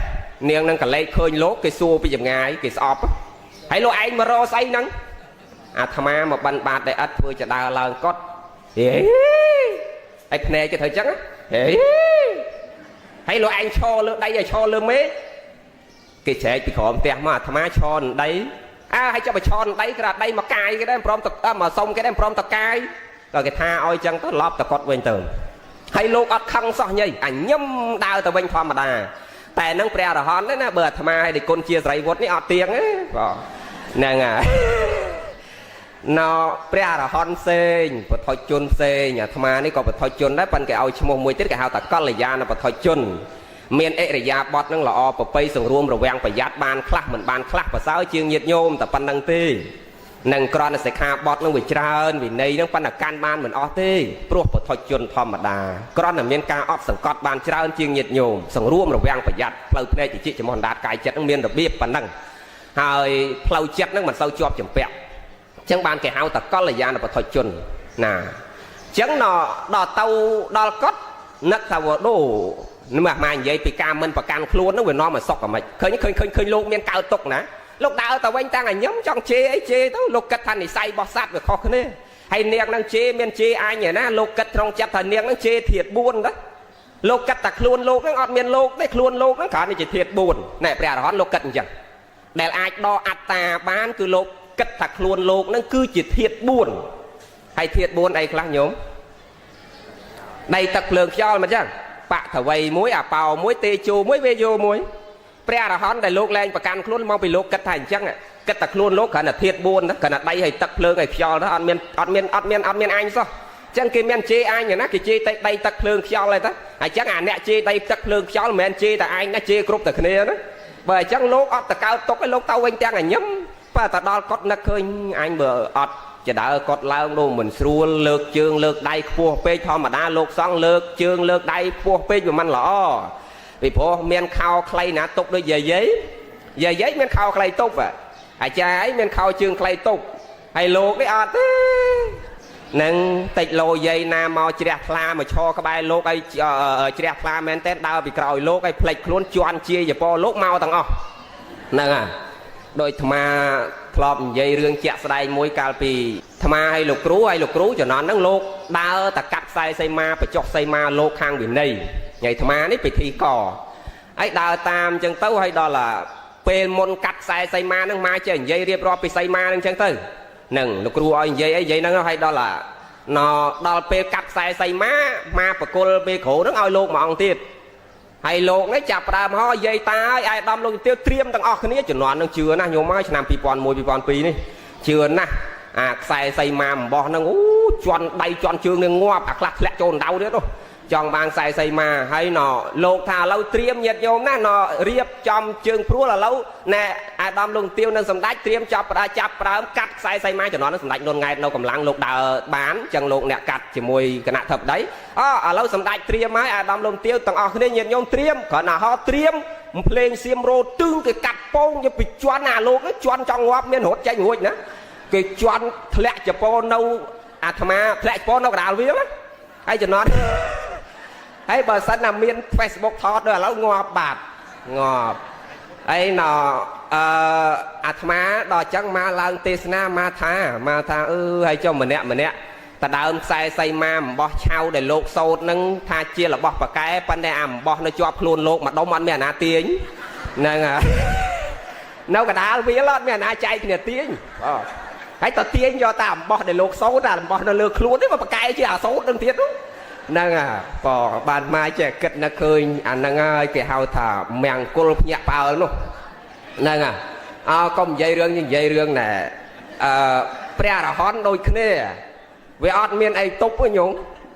នាងហ្នឹងក៏លេចឃើញលោកគេសួរពីចម្ងាយគេស្អប់ហើយលោកឯងមករកស្អីហ្នឹងអាត្មាមកបិណ្ឌបាតដែលអត់ធ្វើចដើឡើងកត់ហេហើយភ្នែកគេធ្វើចឹងហេហើយលោកឯងឈរលើដីឲ្យឈរលើមេឃគេច្រែកពីក្រោមផ្ទះមកអាត្មាឈរនឹងដីអើហើយចុះបើឈរនឹងដីក្រាដីមកកាយគេដែរព្រមតមកសុំគេដែរព្រមតកាយក៏គេថាឲ្យចឹងទៅឡប់តកត់វិញទៅហើយលោកអត់ខឹងសោះញីអញញឹមដើរទៅវិញធម្មតាតែនឹងព្រះអរហន្តណាបើអាត្មាឲ្យគុណជាសរិវុត្តនេះអត់ទៀងទេបាទហ្នឹងហើយណព្រះអរហន្តផ្សេងបថុជនផ្សេងអាត្មានេះក៏បថុជនដែរប៉ុន្តែគេឲ្យឈ្មោះមួយទៀតគេហៅថាកល្យាណបថុជនមានអរិយាបថនឹងល្អប្រពៃសង្រួមរវាងប្រយ័ត្នបានខ្លះមិនបានខ្លះប្រសើរជាងញាតិញោមតែប៉ុណ្្នឹងទេនឹងក្រណសិក្ខាបទនឹងវាច្រើនវិន័យនឹងប៉ុន្តែកាន់បានមិនអស់ទេព្រោះបថុជនធម្មតាក្រណតែមានការអត់សង្កត់បានច្រើនជាងញាតិញោមសង្រួមរវាងប្រយ័ត្នផ្លូវភ្នែកតិចចំហដាតកាយចិត្តនឹងមានរបៀបប៉ុណ្ណឹងហើយផ្លូវចិត្តនឹងមិនសូវជាប់ចម្ពាក់ចឹងបានគេហៅតកល្យាណបថុជនណាចឹងដល់ទៅដល់កត់នឹកថាវដូនេះមកនិយាយពីការមិនប្រកាន់ខ្លួនហ្នឹងវានាំឲ្យសុខអាម៉េចឃើញឃើញឃើញឃើញលោកមានកើតទុកណាលោកដើរទៅវិញតាំងឲ្យញឹមចង់ជេរអីជេរទៅលោកគិតថានិស័យរបស់សត្វវាខុសគ្នាហើយនាងហ្នឹងជេរមានជេរអញឯណាលោកគិតក្នុងចិត្តថានាងហ្នឹងជេរធាតុ4ទៅលោកគិតតែខ្លួនលោកហ្នឹងអត់មានលោកទេខ្លួនលោកហ្នឹងគ្រាន់តែជាធាតុ4ណែព្រះអរហន្តលោកគិតអញ្ចឹងដែលអាចដកអត្តាបានគឺលោកគិតថាខ្លួនលោកហ្នឹងគឺជាធាតុ4ហើយធាតុ4អីខ្លះញោមដីទឹកភ្លើងខ្យល់មិនចឹងបថវីមួយអបោមួយទេជោមួយវេយោមួយព្រះអរហន្តដែលលោកលែងប្រកាន់ខ្លួនមកពីលោកគិតថាអញ្ចឹង គិតតែខ្លួនលោកគ្រាន់តែធាត4ណាគ្រាន់តែដីហើយទឹកភ្លើងហើយខ្យល់ទៅអត់មានអត់មានអត់មានអត់មានអញសោះចឹងគេមានជេរអញណាគេជេរតែដីទឹកភ្លើងខ្យល់ហើយតាអញ្ចឹងអាអ្នកជេរដីទឹកភ្លើងខ្យល់មិនមែនជេរតែឯងណាជេរគ្រប់តែគ្នាណាបើអញ្ចឹងលោកអត់តកើតទុកឯលោកទៅវិញទាំងអញឹមបើតែដល់កត់នឹកឃើញអញបើអត់ចដើកត់ឡើងនោះមិនស្រួលលើកជើងលើកដៃខ្ពស់ពេកធម្មតាលោកសង្ឃលើកជើងលើកដៃខ្ពស់ពេកវាមិនល្អពីព្រោះមានខោខ្លីណាទុកដូចយាយយាយយាយមានខោខ្លីទុកអាចារ្យអីមានខោជើងខ្លីទុកហើយលោកនេះអត់ទេនឹងតិចលោយាយណាមកជ្រះថ្លាមកឈរក្បែរលោកឲ្យជ្រះថ្លាមែនតើដើរពីក្រោយលោកឲ្យផ្លេចខ្លួនជន់ជាយពលោកមកទាំងអស់ហ្នឹងហើយដោយអាត្មាធ្លាប់និយាយរឿងជាក់ស្ដែងមួយកាលពីអាត្មាឲ្យលោកគ្រូឲ្យលោកគ្រូចំណន់ហ្នឹងលោកដើរតែកាត់ខ្សែសីមាបញ្ចុះសីមាលោកខាងវិន័យថ្ងៃអាត្មានេះពិធីកហើយដើរតាមអញ្ចឹងទៅហើយដល់ពេលមុនកាត់ខ្សែសីមាហ្នឹងមកចេះនិយាយរៀបរាប់ពីសីមាហ្នឹងអញ្ចឹងទៅនឹងលោកគ្រូឲ្យនិយាយអីនិយាយហ្នឹងហើយដល់ណដល់ពេលកាត់ខ្សែសីមាមកបកុលពេលគ្រូហ្នឹងឲ្យលោកមួយអង្គទៀតហើយលោកនេះចាប់ផ្ដើមហោយាយតាឲ្យអាយដាមលោកទាវត្រៀមទាំងអស់គ្នាជំនាន់នឹងជឿណាស់ញោមហើយឆ្នាំ2001 2002នេះជឿណាស់អាខ្សែសីមាអំបោះហ្នឹងអូជន់ដៃជន់ជើងនឹងងាប់អាខ្លះធ្លាក់ចូលដៅទៀតនោះចង់បានខ្សែសីមាហើយណលោកថាឥឡូវត្រៀមញាតញោមណាណរៀបចំជើងព្រួលឥឡូវណែអាដាមលោកទាវនឹងសម្ដេចត្រៀមចាប់ផ្ដើមចាប់ផ្ដើមកាត់ខ្សែសីមាជំនាន់នឹងសម្ដេចនុនង៉ែតនៅកម្លាំងលោកដើរបានចឹងលោកអ្នកកាត់ជាមួយគណៈធិបតីអឥឡូវសម្ដេចត្រៀមហើយអាដាមលោកទាវទាំងអស់គ្នាញាតញោមត្រៀមគ្រាន់តែហោត្រៀមភ្លេងសៀមរោទឹងគេកាត់ពងយកពីជន់អាលោកជន់ចង់ងាប់មានរត់ចេញរួចណាគេជន់ធ្លាក់ចពោនៅអាត្មាធ្លាក់ចពោនៅកដាលវាលហើយចំណន់ហើយបើសិនណាមាន Facebook ថតដូចឥឡូវងាប់បាត់ងាប់ហើយណអឺអាត្មាដល់អញ្ចឹងមកឡើងទេសនាមកថាមកថាអឺហើយចុះម្នាក់ម្នាក់តដើមខ្សែសីមាអំបោះឆៅដែលលោកសោតនឹងថាជារបស់ប៉កែប៉ុន្តែអាអំបោះនៅជាប់ខ្លួនលោកម្ដុំអត់មានអាណាទាញហ្នឹងហើយនៅកដាលវាលអត់មានអាណាចែកគ្នាទាញបាទហើយតទាញយកតែអំបោះដែលលោកសោតអាអំបោះនៅលើខ្លួននេះមកប៉កែជាអាសោតនឹងទៀតហ្នឹងហើយបងបានមកចេះគិតនៅឃើញអាហ្នឹងហើយគេហៅថាមង្គលភ្ញាក់ផ្អើលនោះហ្នឹងហើយអើកុំនិយាយរឿងនិយាយរឿងណែអឺព្រះអរហន្តដូចគ្នាវាអត់មានអីទប់ទេញោម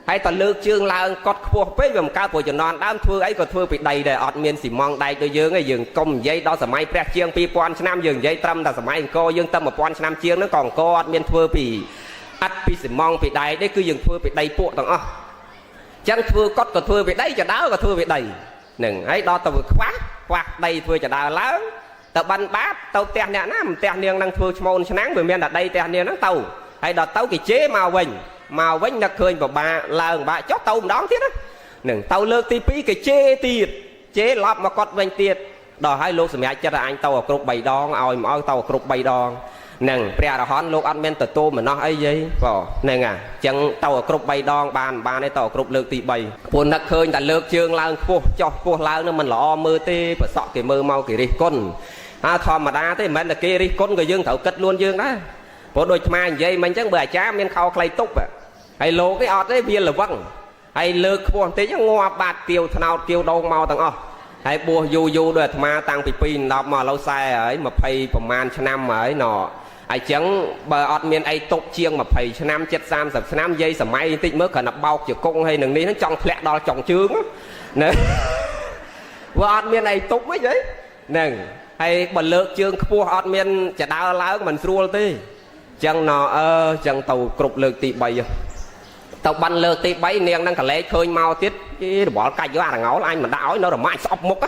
ហើយតលើកជើងឡើងកត់ខ្ពស់ពេកវាមិនកើតព្រោះចំណន់ដើមធ្វើអីក៏ធ្វើពីដីដែរអត់មានស៊ីម៉ងដែកដូចយើងឯងយើងកុំនិយាយដល់សម័យព្រះជាង2000ឆ្នាំយើងនិយាយត្រឹមតែសម័យអង្គរយើងទៅ1000ឆ្នាំជាងហ្នឹងក៏អង្គរអត់មានធ្វើពីអត់ពីស៊ីម៉ងពីដែកទេគឺយើងធ្វើពីដីពួកទាំងអស់ចឹងធ្វើកត់ក៏ធ្វើពីដីចដើក៏ធ្វើពីដីហ្នឹងហើយដល់ទៅខ្វះខ្វះដីធ្វើចដើឡើងទៅបិណ្ឌបាតទៅផ្ទះអ្នកណាផ្ទះនាងនឹងធ្វើឈ្មោលឆ្នាំងវាមានតែដីផ្ទះនាងហ្នឹងទៅហើយដល់ទៅគេជេរមកវិញមកវិញនឹកឃើញបបាឡើងបាក់ចុះទៅម្ដងទៀតណានឹងទៅលើកទី2គេជេរទៀតជេរឡប់មកកត់វិញទៀតដល់ហើយលោកសម្រាប់ចិត្តឲ្យអញទៅឲ្យគ្រប់3ដងឲ្យមកឲ្យទៅឲ្យគ្រប់3ដងនឹងព្រះអរហន្តលោកអត់មានទទួលមនោះអីយីបងហ្នឹងអាចឹងទៅឲ្យគ្រប់3ដងបានបានទេទៅឲ្យគ្រប់លើកទី3ព្រោះនឹកឃើញតែលើកជើងឡើងខ្ពស់ចុះខ្ពស់ឡើងនឹងមិនល្អមើលទេប្រសក់គេមើលមកគេរិះគន់អើធម្មតាទេមិនមែនតែគេរិះគន់ក៏យើងត្រូវគិតខ្លួនយើងដែរព្រោះដូចអាត្មានិយាយមិញចឹងបើអាចារ្យមានខោខ្លីទប់ហើយលោកនេះអត់ទេវាល្វឹងហើយលើកខ្ពស់បន្តិចងាប់បាត់គៀវថ្នោតគៀវដងមកទាំងអស់ហើយបួសយូរយូរដោយអាត្មាតាំងពី2 10មកឥឡូវ40ហើយ20ប្រហែលឆ្នាំហើយណអញ្ចឹងបើអត់មានអីទប់ជាង20ឆ្នាំ70 30ឆ្នាំយាយសម័យបន្តិចមើលគ្រាន់តែបោកជង្គង់ហើយនឹងនេះហ្នឹងចង់ធ្លាក់ដល់ចុងជើងណាវាអត់មានអីទប់វិញហីហ្នឹងហើយបើលើកជើងខ្ពស់អត់មានចដើឡើងមិនស្រួលទេចឹងណអឺចឹងទៅគ្រប់លើកទី3ទៅបានលើកទី3នាងនឹងកលែកឃើញមកទៀតគេរបល់កាច់យកអារងោលអញមិនដាក់ឲ្យនៅរមាច់ស្អប់មុខ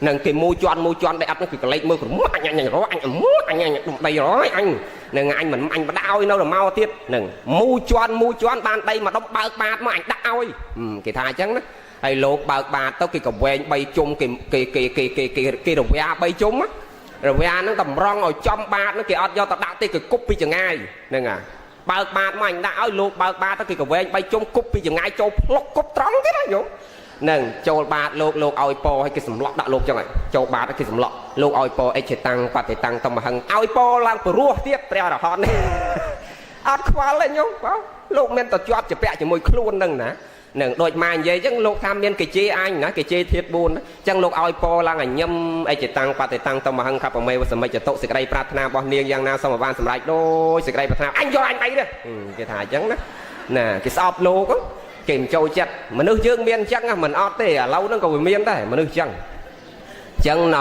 នឹងគេមូជន់មូជន់ដីអត់នឹងគេកលែកមើលក្រមអញអញរអញមូអញអញដីរយអញនឹងអញមិនអញមិនដាក់ឲ្យនៅរមកទៀតនឹងមូជន់មូជន់បានដីមកដុំបើកបាតមកអញដាក់ឲ្យគេថាអញ្ចឹងណាហើយលោកបើកបាតទៅគេកវែង3ជុំគេគេគេគេគេគេគេរវា3ជុំរវាហ្នឹងតម្រង់ឲ្យចំបាតហ្នឹងគេអត់យកទៅដាក់ទេគេគប់ពីចងាយហ្នឹងអាបើកបាតមកអញដាក់ឲ្យលោកបើកបាតទៅគេកវែង3ជុំគប់ពីចងាយចូលផ្លុកគប់ត្រង់ទៀតណាញោមនឹងចូលបាតលោកលោកឲ្យពោឲ្យគេសម្លក់ដាក់លោកចឹងហើយចូលបាតគេសម្លក់លោកឲ្យពោអិច្ឆតាំងបតិតាំងតំហឹងឲ្យពោឡើងព្រោះទៀតព្រះរហន្តនេះអត់ខ្វល់ទេញោមបងលោកមានតែជាប់ជាពាក់ជាមួយខ្លួននឹងណា នឹងដូចម៉ានិយាយអញ្ចឹងលោកថាមានគេជេរអញណាគេជេរធាត4អញ្ចឹងលោកឲ្យពរឡើងអញឹមអិចតាំងបតិតាំងតមហង្ខបមេវសមិចតុសេចក្តីប្រាថ្នារបស់នាងយ៉ាងណាសូមឲ្យបានសម្រេចដោយសេចក្តីប្រាថ្នាអញយកអញបីទេគេថាអញ្ចឹងណាណាគេស្អប់លោកគេមិនចូលចិត្តមនុស្សយើងមានអញ្ចឹងមិនអត់ទេឥឡូវហ្នឹងក៏វាមានដែរមនុស្សអញ្ចឹងចឹងណ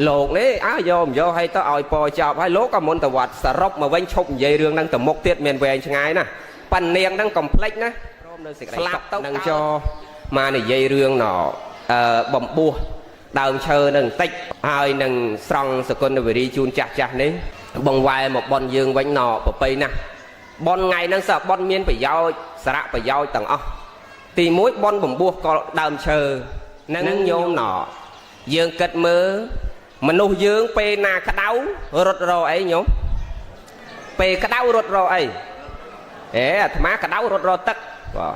លោកនេះអើយកមិនយកឲ្យទៅឲ្យពចប់ហើយលោកក៏មុនទៅវត្តសរុបមកវិញឈប់និយាយរឿងហ្នឹងទៅមុខទៀតមានវែងឆ្ងាយណាប៉ាននាងហ្នឹងកំភ្លេចណាព្រមនៅសេចក្តីស្លាប់ទៅនឹងចោមកនិយាយរឿងណអឺបំពោះដើមឈើនឹងបន្តិចហើយនឹងស្រង់សគុណវិរីជូនចាស់ចាស់នេះបងវ៉ែមកបនយើងវិញណប្របីណាស់បនថ្ងៃហ្នឹងសើបនមានប្រយោជន៍សារៈប្រយោជន៍ទាំងអស់ទី1បនបំពោះក៏ដើមឈើនឹងញោមណយើងគិតមើលមនុស្សយើងពេលណាក្តៅរត់រកអីញោមពេលក្តៅរត់រកអីអេអាត្មាក្តៅរត់រកទឹកបាទ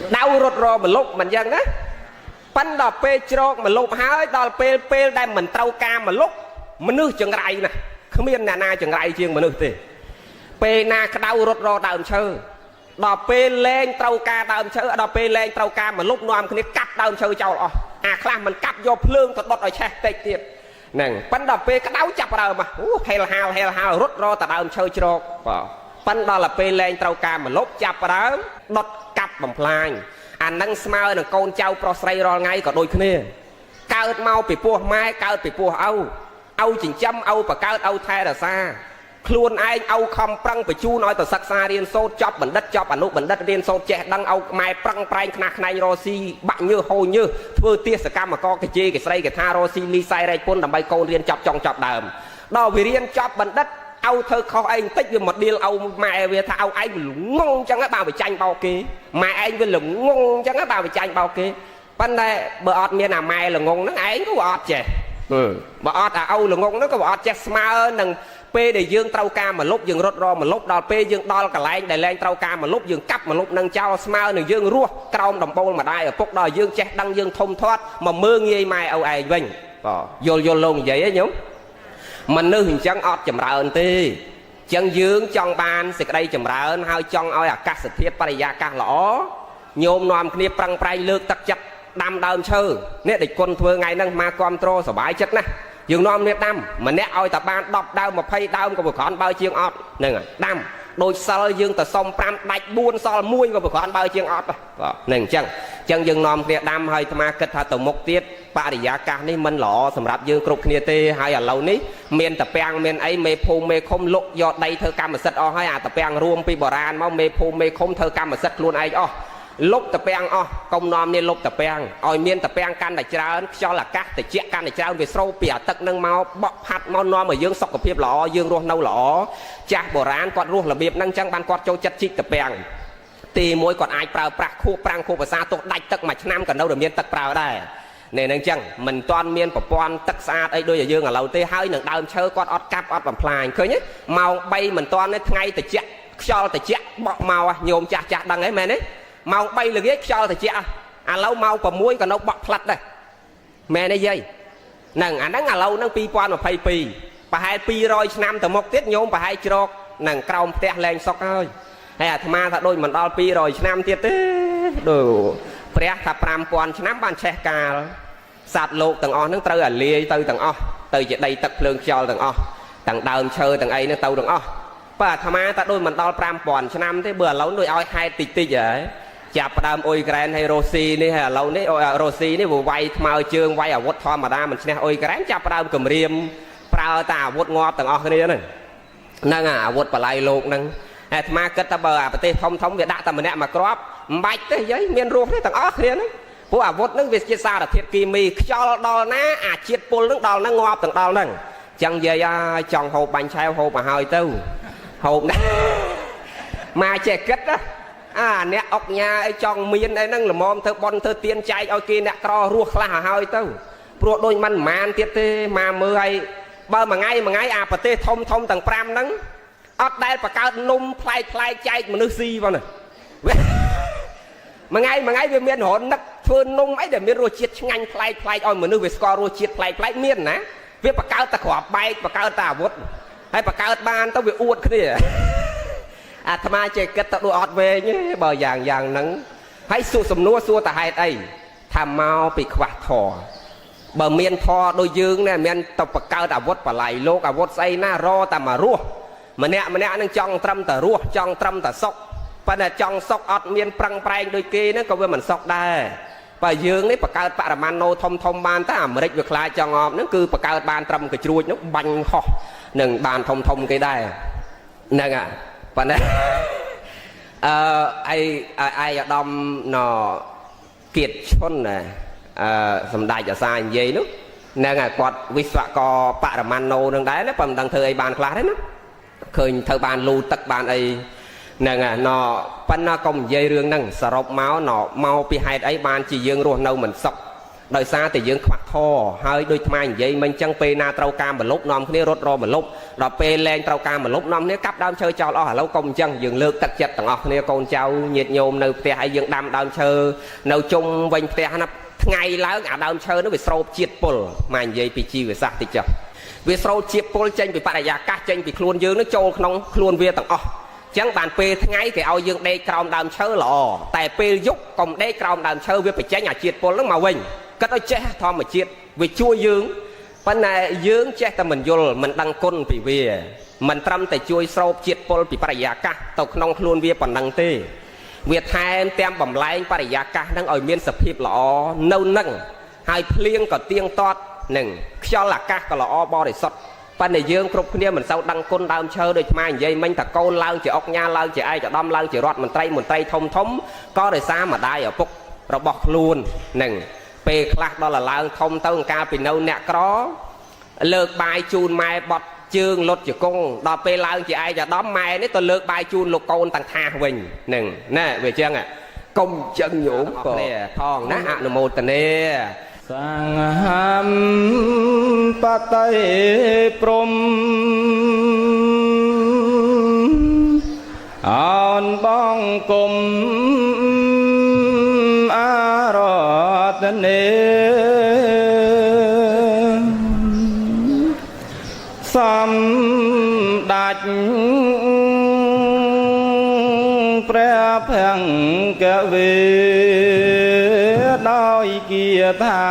ក្តៅរត់រកម្លប់មិនយ៉ាងណាប៉ិនដល់ពេលជ្រកម្លប់ហើយដល់ពេលពេលដែលមិនត្រូវការម្លប់មនុស្សចង្រៃណាស់គ្មានអ្នកណាចង្រៃជាងមនុស្សទេពេលណាក្តៅរត់រកដើមឈើដល់ពេលលែងត្រូវការដើមឈើដល់ពេលលែងត្រូវការម្លប់នាំគ្នាកាប់ដើមឈើចោលអស់អាខ្លះមិនកាប់យកភ្លើងទៅដុតឲ្យឆេះតិចទៀតហ្នឹងប៉ិនដល់ពេលក្តៅចាប់ដើមអូហេលហាលហេលហាលរត់រកតដើមឈើជ្រកបាទប៉ិនដល់ពេលលែងត្រូវការម្លប់ចាប់ដើមដុតកាប់បំផ្លាញអានឹងស្មើនឹងកូនចៅប្រុសស្រីរាល់ថ្ងៃក៏ដូចគ្នាកើតមកពីពោះម៉ែកើតពីពោះឪឪចិញ្ចឹមឪបកើតឪថែរក្សាខ្លួនឯងឪខំប្រឹងបញ្ជូនឲ្យទៅសិក្សារៀនសូត្រចប់បណ្ឌិតចប់អនុបណ្ឌិតរៀនសូត្រចេះដឹងឪម៉ែប្រឹងប្រែងខ្នះខ្នែងរកស៊ីបាក់ញើសហូរញើសធ្វើទាសកម្មករកជេកស្រីកថារកស៊ីលីសែរែកពុនដើម្បីកូនរៀនចប់ចុងចប់ដើមដល់វារៀនចប់បណ្ឌិតឪធ្វើខុសឯងតិចវាមកដៀលឪម៉ែវាថាឪឯងវាល្ងងអញ្ចឹងបើវាចាញ់បោកគេម៉ែឯងវាល្ងងអញ្ចឹងបើវាចាញ់បោកគេប៉ុន្តែបើអត់មានអាម៉ែល្ងងហ្នឹងឯងក៏អត់ចេះបើអត់អាឪល្ងងហ្នឹងក៏អត់ចេះស្មើនឹងពេលដែលយើងត្រូវការម្លប់យើងរត់រកម្លប់ដល់ពេលយើងដល់កន្លែងដែលលែងត្រូវការម្លប់យើងកាប់ម្លប់នឹងចោលស្មើនឹងយើងរស់ក្រោមដំបូលម្ដាយឪពុកដល់យើងចេះដឹងយើងធំធាត់មកមើងងាយម៉ែឪឯងវិញបាទយល់យល់លោកនិយាយហ៎ញោមមនុស្សអញ្ចឹងអត់ចម្រើនទេអញ្ចឹងយើងចង់បានសេចក្តីចម្រើនហើយចង់ឲ្យអាកាសធាតុបរិយាកាសល្អញោមនាំគ្នាប្រឹងប្រែងលើកទឹកចិត្តដាំដើមឈើនេះដែលគុណធ្វើថ្ងៃហ្នឹងមកគ្រប់គ្រងសบายចិត្តណាស់យើងនាំគ្នាដាំម្នាក់ឲ្យតែបាន10ដើម20ដើមក៏ប្រកាន់បើជាងអត់ហ្នឹងដាំដូចសិលយើងទៅសុំ5ដាច់4សល់1ក៏ប្រកាន់បើជាងអត់បាទហ្នឹងអញ្ចឹងអញ្ចឹងយើងនាំគ្នាដាំហើយអាត្មាគិតថាទៅមុខទៀតបរិយាកាសនេះមិនល្អសម្រាប់យើងគ្រប់គ្នាទេហើយឥឡូវនេះមានតពាំងមានអីមេភូមិមេឃុំលុកយកដីធ្វើកម្មសិទ្ធិអស់ហើយអាតពាំងរួមពីបុរាណមកមេភូមិមេឃុំធ្វើកម្មសិទ្ធិខ្លួនឯងអស់លុបតពាំងអស់កុំនាំនេះលុបតពាំងឲ្យមានតពាំងកាន់តែច្រើនខ្យល់អាកាសត្រជាក់កាន់តែច្រើនវាស្រូបពីអាទឹកនឹងមកបក់ផាត់មកនាំឲ្យយើងសុខភាពល្អយើងរស់នៅល្អចាស់បុរាណគាត់រស់របៀបហ្នឹងចឹងបានគាត់ចូលចិត្តជីកតពាំងទីមួយគាត់អាចប្រើប្រាស់ខួបប្រាំងខួបភាសាទោះដាច់ទឹកមួយឆ្នាំក៏នៅតែមានទឹកប្រើដែរនេះហ្នឹងចឹងមិនទាន់មានប្រព័ន្ធទឹកស្អាតអីដូចឲ្យយើងឥឡូវទេហើយនឹងដើមឈើគាត់អត់កាប់អត់បំផ្លាញឃើញទេម៉ោង3មិនទាន់ទេថ្ងៃត្រជាក់ខ្យល់ត្រជាក់បក់មកញោមចាស់ចាស់ដឹងហីមែនទេម៉ោង3ល្ងាចខ្យល់ត្រជាក់ឥឡូវម៉ោង6ក៏នៅបក់ផ្លិតដែរមែនទេយាយហ្នឹងអាហ្នឹងឥឡូវហ្នឹង2022ប្រហែល200ឆ្នាំទៅមុខទៀតញោមប្រហែលជ្រកនឹងក្រោមផ្ទះលែងសុកហើយហើយអាត្មាថាដូចមិនដល់200ឆ្នាំទៀតទេដូចព្រះថា5000ឆ្នាំបានឆេះកាលសត្វលោកទាំងអស់ហ្នឹងត្រូវអាលាយទៅទាំងអស់ទៅជាដីទឹកភ្លើងខ្យល់ទាំងអស់ទាំងដើមឈើទាំងអីហ្នឹងទៅទាំងអស់បើអាត្មាថាដូចមិនដល់5000ឆ្នាំទេបើឥឡូវដូចឲ្យហេតុតិចតិចហើយចាប់ផ្ដើមអ៊ុយក្រែនហើយរុស្ស៊ីនេះហើយឥឡូវនេះរុស្ស៊ីនេះវាវាយថ្មើរជើងវាយអាវុធធម្មតាមិនឈ្នះអ៊ុយក្រែនចាប់ផ្ដើមគម្រាមប្រើតែអាវុធងាប់ទាំងអស់គ្នាហ្នឹងហ្នឹងអាវុធបល័យលោកហ្នឹងអាត្មាគិតថាបើអាប្រទេសធំធំវាដាក់តែម្នាក់មួយគ្រាប់មិនបាច់ទេយាយមានរស់ទេទាំងអស់គ្នាហ្នឹងព្រោះអាវុធហ្នឹងវាជាសារធាតុគីមីខ្យល់ដល់ណាអាជាតិពុលហ្នឹងដល់ហ្នឹងងាប់ទាំងដល់ហ្នឹងចឹងយាយអើយចង់ហូបបាញ់ឆែវហូបមកហើយទៅហូបណាមកចេះគិតណាអាអ្នកអុកញ៉ាអីចង់មានអីហ្នឹងល្មមធ្វើបន់ធ្វើទៀនចែកឲ្យគេអ្នកក្ររស់ខ្លះឲ្យហើយទៅព្រោះដូចមិនប្រមាណទៀតទេមកមើលឲ្យបើមួយថ្ងៃមួយថ្ងៃអាប្រទេសធំធំទាំង5ហ្នឹងអត់ដែលបង្កើតនំប្លែកប្លែកចែកមនុស្សស៊ីផងណាមួយថ្ងៃមួយថ្ងៃវាមានរនឹកធ្វើនំអីដែលមានរសជាតិឆ្ងាញ់ប្លែកប្លែកឲ្យមនុស្សវាស្គាល់រសជាតិប្លែកប្លែកមានណាវាបង្កើតតែគ្រាប់បែកបង្កើតតែអាវុធហើយបង្កើតបានទៅវាអួតគ្នា អាត្មាចេះគិតទៅដូចអត់វែងទេបើយ៉ាងយ៉ាងហ្នឹងហើយសួរសំណួរសួរតែហេតុអីថាមកពីខ្វះធម៌បើមានធម៌ដូចយើងនេះមានទៅបង្កើតអាវុធបល័យលោកអាវុធស្អីណារតែមករស់ម្នាក់ម្នាក់នឹងចង់ត្រឹមតែរស់ចង់ត្រឹមតែសុខប៉ុន្តែចង់សុខអត់មានប្រឹងប្រែងដូចគេហ្នឹងក៏វាមិនសុខដែរបើយើងនេះបង្កើតបរមាណូធំធំបានតែអាមេរិកវាខ្លាចចង់អបហ្នឹងគឺបង្កើតបានត្រឹមកជ្រួចនោះបាញ់ហោះនឹងបានធំធំគេដែរហ្នឹងហ่ะប៉ុន្តែអឺឯឯអាដាមណគៀតឈុនណាអឺសម្ដេចអាសានិយាយនោះហ្នឹងហើយគាត់វិស្វករបរមាណូនឹងដែរណាប៉ុន្តែមិនដឹងធ្វើអីបានខ្លះទេណាឃើញធ្វើបានលូទឹកបានអីហ្នឹងហើយណប៉ុន្តែកុំនិយាយរឿងហ្នឹងសរុបមកណមកពីហេតុអីបានជាយើងរស់នៅមិនសុខដោយសារតែយើងខ្វះធរហើយដូចថ្មនិយាយមិញចឹងពេលណាត្រូវការមលុបនាំគ្នារត់រមលុបដល់ពេលលែងត្រូវការមលុបនាំគ្នាកាប់ដើមឈើចោលអស់ឥឡូវកុំអញ្ចឹងយើងលើកទឹកចិត្តទាំងអស់គ្នាកូនចៅញាតិញោមនៅផ្ទះហើយយើងដាំដើមឈើនៅជុំវិញផ្ទះណាថ្ងៃឡើងអាដើមឈើនោះវាស្រូបជាតិពុលមកនិយាយពីជីវសាស្ត្រតិចចុះវាស្រូបជាតិពុលចេញពីបរិយាកាសចេញពីខ្លួនយើងនឹងចូលក្នុងខ្លួនវាទាំងអស់ចឹងបានពេលថ្ងៃគេឲ្យយើងដេកក្រោមដើមឈើល្អតែពេលយប់កុំដេកក្រោមដើមឈើវាបញ្ចេញអាជាតិពុលហ្នឹងមកវិញគិតឲ្យចេះធម្មជាតិវាជួយយើងប៉ុន្តែយើងចេះតែមិនយល់មិនដឹងគុណពីវាមិនត្រឹមតែជួយស្រូបជាតិពុលពីបរិយាកាសទៅក្នុងខ្លួនវាប៉ុណ្ណឹងទេវាថែមទាំងបំលែងបរិយាកាសហ្នឹងឲ្យមានសភាពល្អនៅនឹងហើយភ្លៀងក៏ទៀងទាត់នឹងខ្យល់អាកាសក៏ល្អបរិសុទ្ធប៉ុន្តែយើងគ្រប់គ្នាមិនសូវដឹងគុណដើមឈើដូចខ្មែរនិយាយមិញតកូនឡើងជាអុកញ៉ាឡើងជាឯកឧត្តមឡើងជារដ្ឋមន្ត្រីមន្ត្រីធំធំក៏ដោយសារម្ដាយឪពុករបស់ខ្លួននឹងពេលខ្លះដល់ឡើងធំទៅកាលពីនៅអ្នកក្រលើកបាយជូនម៉ែបត់ជើងលុតជង្គង់ដល់ពេលឡើងជាឯកឧត្តមម៉ែនេះទៅលើកបាយជូនលោកកូនទាំងថាសវិញនឹងណែវាចឹងកុំចឹងញោមក៏ផងណាអនុមោទនា សង្ហំបតីព្រំអោនបងគុំអារតនេសំដាច់ព្រះភង្គវីដោយគាថា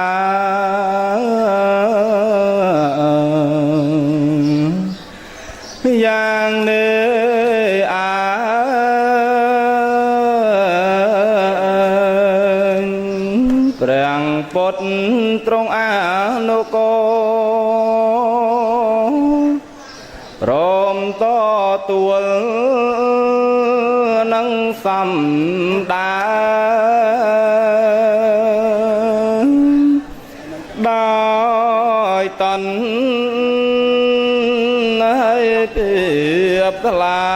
យ៉ាងនេះអើយព្រះពុទ្ធទ្រង់អនុកោព្រមតទួលនឹងសំដាដោយតនហើយពីបថ្លែ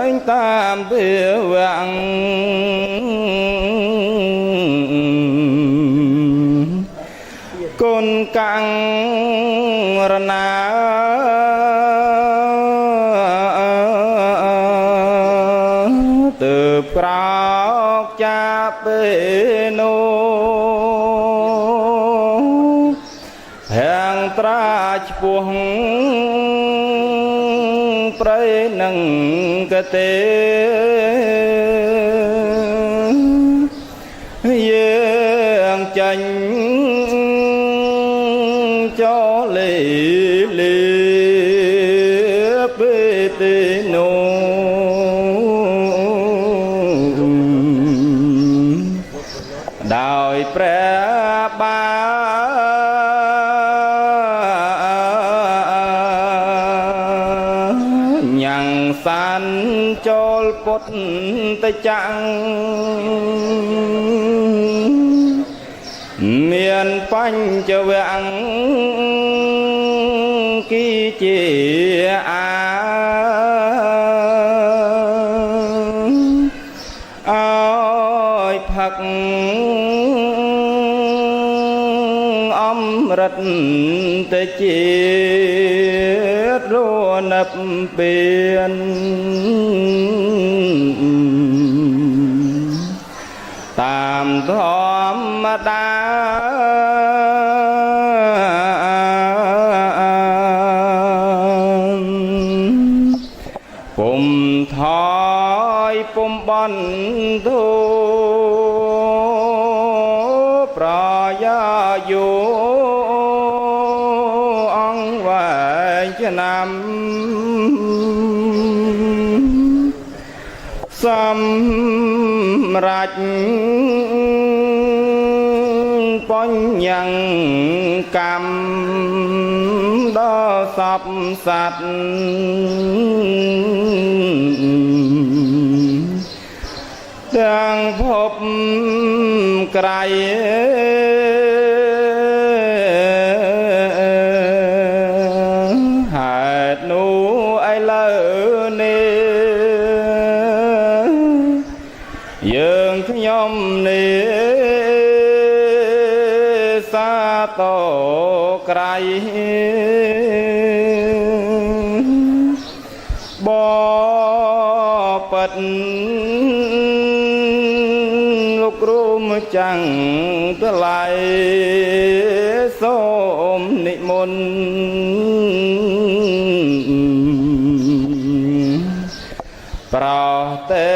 ងតាមភាវៈគុណកាំងរណាទើបក្រោកចាប់ពេលនោះហាងត្រាឆ្ពោះព្រៃនឹងកទេយើងចាញ់ចូលលេលេពេលទីនោះដោយព្រះបាញ៉ាំងសានចូលពុទ្ធចក្រមានបញ្ចវង្គីជាអាអើយផឹកអមរិតតជាតិរនិព្វានតាមធម្មតាពុំ ថយពុំបន់ទូប្រយាយុអង្គវែងឆ្នាំសម្រាប់បញ្ញកម្មដល់សពសត្វទាំងភពក្រៃហេតុនោះឥឡូវនេះយើងខ្ញុំនេះសាទរក្រៃបពិតលោកគ្រូម្ចាំងថ្លៃសូមនិមន្តប្រោសទេ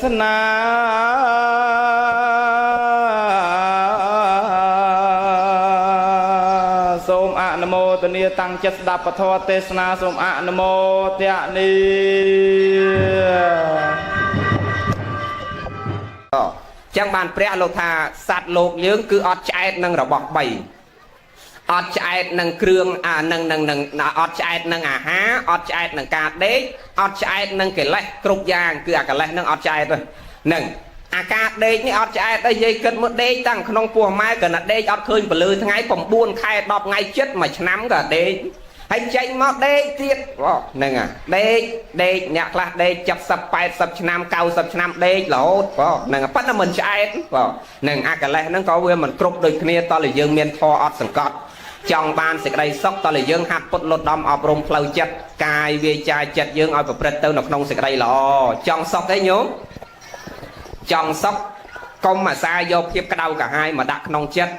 សនាសូមអនុមោទនាតាំងចិត្តស្ដាប់ពធទេសនាសូមអនុមោទនា ចឹងបានព្រះលោកថាសត្វលោកយើងគឺអត់ឆ្អែតនឹងរបស់3អត់ឆ្អែតនឹងគ្រឿងអានឹងនឹងនឹងអត់ឆ្អែតនឹងអាហារអត់ឆ្អែតនឹងការដេកអត់ឆ្អែតនឹងកិលេសគ្រប់យ៉ាងគឺអាកិលេសនឹងអត់ឆ្អែតទេនឹងអាការដេកនេះអត់ឆ្អែតទេយាយគិតមើលដេកតាំងក្នុងពោះម៉ែក៏ណាដេកអត់ឃើញពលឺថ្ងៃ9ខែ10ថ្ងៃចិត្តមួយឆ្នាំក៏ដេកហើយចេញមកដេកទៀតហ្នឹងអាដេកដេកអ្នកខ្លះដេក70 80ឆ្នាំ90ឆ្នាំដេករហូតហ្នឹងប៉ុន្តែមិនឆ្អែតហ្នឹងអាកិលេសហ្នឹងក៏វាមិនគ្រប់ដូចគ្នាតើយើងមានធម៌អត់សង្កត់ចង់បានសេចក្តីសុខតើយើងហាត់ពុតលត់ដំអប់រំផ្លូវចិត្តកាយវាចាចិត្តយើងឲ្យប្រព្រឹត្តទៅនៅក្នុងសេចក្តីល្អចង់សុខទេញោមចង់សុខកុំអាសាយកភាពក្តៅក្រហាយមកដាក់ក្នុងចិត្ត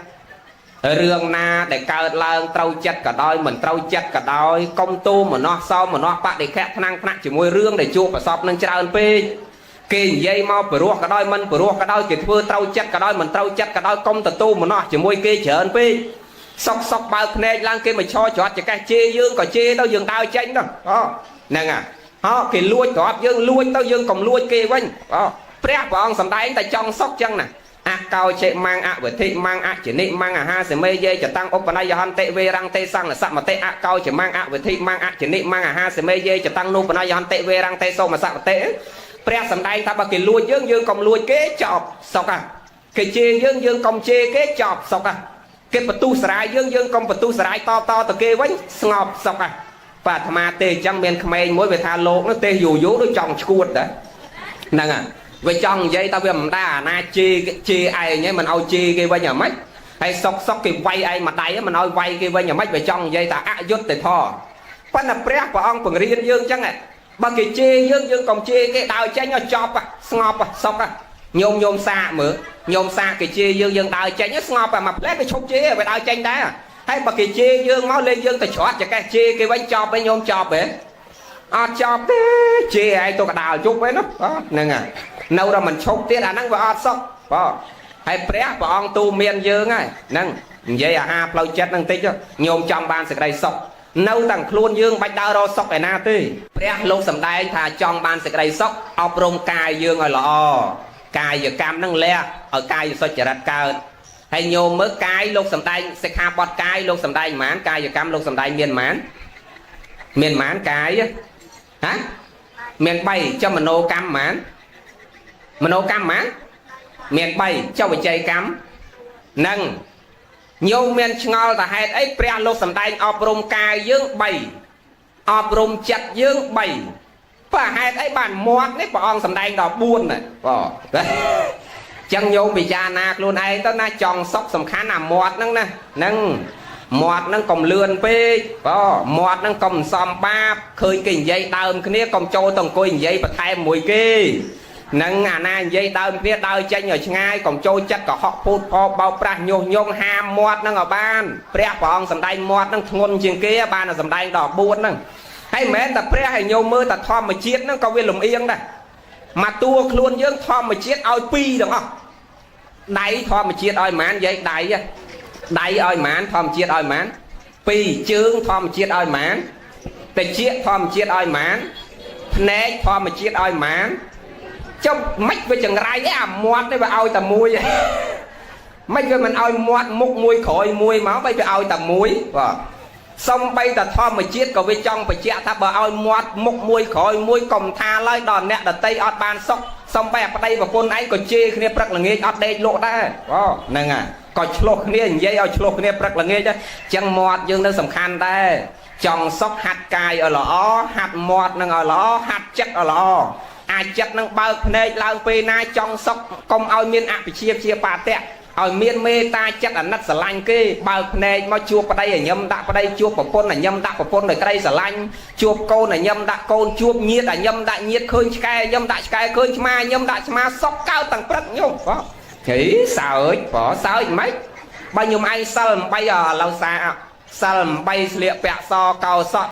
រឿងណាដែលកើតឡើងត្រូវចិត្តក៏ដោយមិនត្រូវចិត្តក៏ដោយកុំទូមនោះសោមនោះបដិខៈថ្នាំងថ្នាក់ជាមួយរឿងដែលជួបប្រសពនឹងច្រើនពេកគេនិយាយមកព្រោះក៏ដោយមិនព្រោះក៏ដោយគេធ្វើត្រូវចិត្តក៏ដោយមិនត្រូវចិត្តក៏ដោយកុំទទួលមនោះជាមួយគេច្រើនពេកសុកសុកបើកភ្នែកឡើងគេមកឈរច្រត់ចកេះជេរយើងក៏ជេរទៅយើងដើរចេញទៅហ្នឹងហ៎គេលួចទ្រព្យយើងលួចទៅយើងកុំលួចគេវិញព្រះព្រះអង្គសម្ដែងតែចង់សុខចឹងណាអកោឆេម៉ាំងអវធិម៉ាំងអចនិម៉ាំងអាហាសមេយេចតាំងឧបនយហន្តិវេរੰទេសង្ឃសមតិអកោឆេម៉ាំងអវធិម៉ាំងអចនិម៉ាំងអាហាសមេយេចតាំងនុបនយហន្តិវេរੰទេសូមសមតិព្រះសម្ដែងថាបើគេលួចយើងយើងកុំលួចគេចប់សុខគេជេរយើងយើងកុំជេរគេចប់សុខគេបន្ទុះសរាយយើងយើងកុំបន្ទុះសរាយតតទៅគេវិញស្ងប់សុខបាទអាត្មាទេអញ្ចឹងមានក្មេងមួយវាថាលោកនោះទេយូរយូរដូចចង់ឈួតដែរហ្នឹងហើយវាចង់និយាយថាវាមិនដែរអាណាជេរជេរឯងមិនឲ្យជេរគេវិញអាម៉េចហើយសុកសុកគេវាយឯងមួយដៃមិនឲ្យវាយគេវិញអាម៉េចវាចង់និយាយថាអយុត្តិធម៌ប៉ុន្តែព្រះព្រះអង្គបង្រៀនយើងអញ្ចឹងបើគេជេរយើងយើងកុំជេរគេដើរចេញឲ្យចប់ស្ងប់សុកញោមញោមសាកមើលញោមសាកគេជេរយើងយើងដើរចេញស្ងប់មកផ្លែគេឈប់ជេរវាដើរចេញដែរហើយបើគេជេរយើងមកលេងយើងទៅច្រត់ចកេះជេរគេវិញចប់វិញញោមចប់ហ៎អត់ចប់ទេជេរឯងទៅកដាលជប់ឯនោះហ្នឹងហើយនៅតែមិនឈប់ទៀតអាហ្នឹងវាអត់សុខបាទហើយព្រះព្រះអង្គទូមានយើងហើយហ្នឹងនិយាយអាហារផ្លូវចិត្តហ្នឹងតិចញោមចង់បានសេចក្តីសុខនៅតាំងខ្លួនយើងបាច់ដើររកសុខឯណាទេព្រះលោកសម្ដែងថាចង់បានសេចក្តីសុខអប់រំកាយយើងឲ្យល្អកាយកម្មហ្នឹងលះឲ្យកាយសុចរិតកើតហើយញោមមើលកាយលោកសម្ដែងសិក្ខាបទកាយលោកសម្ដែងប៉ុន្មានកាយកម្មលោកសម្ដែងមានប៉ុន្មានមានប៉ុន្មានកាយហ៎មាន3ចុះមโนកម្មប៉ុន្មានមโนកម្មប៉ុន្មានមាន3ចុះវិច័យកម្មនឹងញោមមានឆ្ងល់តែហេតុអីព្រះលោកសម្ដែងអប់រំកាយយើង3អប់រំចិត្តយើង3បើហេតុអីបានមាត់នេះព្រះអង្គសម្ដែងដល់4ណាបាទចឹងញោមពិចារណាខ្លួនឯងទៅណាចង់សុខសំខាន់អាមាត់ហ្នឹងណាហ្នឹងមាត់ហ្នឹងកុំលឿនពេកបាទមាត់ហ្នឹងកុំសំបាបឃើញគេនិយាយដើមគ្នាកុំចូលទៅអង្គុយនិយាយបន្ថែមមួយគេនឹងអាណានិយាយដើមគ្នាដើរចេញឲ្យឆ្ងាយកុំចូលចិត្តកុហកពូតផបោកប្រាស់ញុះញង់ហាមមាត់ហ្នឹងឲ្យបានព្រះព្រះអង្គសម្ដែងមាត់ហ្នឹងធ្ងន់ជាងគេបានសម្ដែងដល់4ហ្នឹង ហើយមិនមែនតែព្រះឲ្យញោមមើលតែធម្មជាតិហ្នឹងក៏វាលំអៀងដែរមកតួខ្លួនយើងធម្មជាតិឲ្យពីរទាំងអស់ដៃធម្មជាតិឲ្យម៉ានយាយដៃហ៎ដៃឲ្យម៉ានធម្មជាតិឲ្យម៉ានពីរជើងធម្មជាតិឲ្យម៉ានតិចធម្មជាតិឲ្យម៉ានភ្នែកធម្មជាតិឲ្យម៉ានចុះមិនវាចង្រៃឯអាមាត់នេះវាឲ្យតែមួយឯងមិនវាមិនឲ្យមាត់មុខមួយក្រោយមួយមកបីវាឲ្យតែមួយបាទសំបីតែធម្មជាតិក៏វាចង់បញ្ជាក់ថាបើឲ្យមាត់មុខមួយក្រោយមួយកុំថាឡើយដល់អ្នកដតីអត់បានសុខសំបីអាប្តីប្រពន្ធឯងក៏ជេរគ្នាព្រឹកល្ងាចអត់ដេកលក់ដែរបាទហ្នឹងហើយក៏ឆ្លោះគ្នានិយាយឲ្យឆ្លោះគ្នាព្រឹកល្ងាចដែរចឹងមាត់យើងនៅសំខាន់ដែរចង់សុខហាត់កាយឲ្យល្អហាត់មាត់នឹងឲ្យល្អហាត់ចិត្តឲ្យល្អអាចចិត្តនឹងបើកភ្នែកឡើងពេលណាចង់សុខកុំឲ្យមានអភិជាព្យាបាទៈឲ្យមានមេត្តាចិត្តអាណិតស្រឡាញ់គេបើកភ្នែកមកជួបប្តីឲ្យញឹមដាក់ប្តីជួបប្រពន្ធឲ្យញឹមដាក់ប្រពន្ធដោយក្តីស្រឡាញ់ជួបកូនឲ្យញឹមដាក់កូនជួបញាតិឲ្យញឹមដាក់ញាតិឃើញឆ្កែញឹមដាក់ឆ្កែឃើញឆ្មាញឹមដាក់ឆ្មាសុកកើតទាំងព្រឹកញោមបងហីសើចបងសើចមិនបើញោមឯងសិល8ឥឡូវសាសិល8ស្លៀកពាក់សកោសក់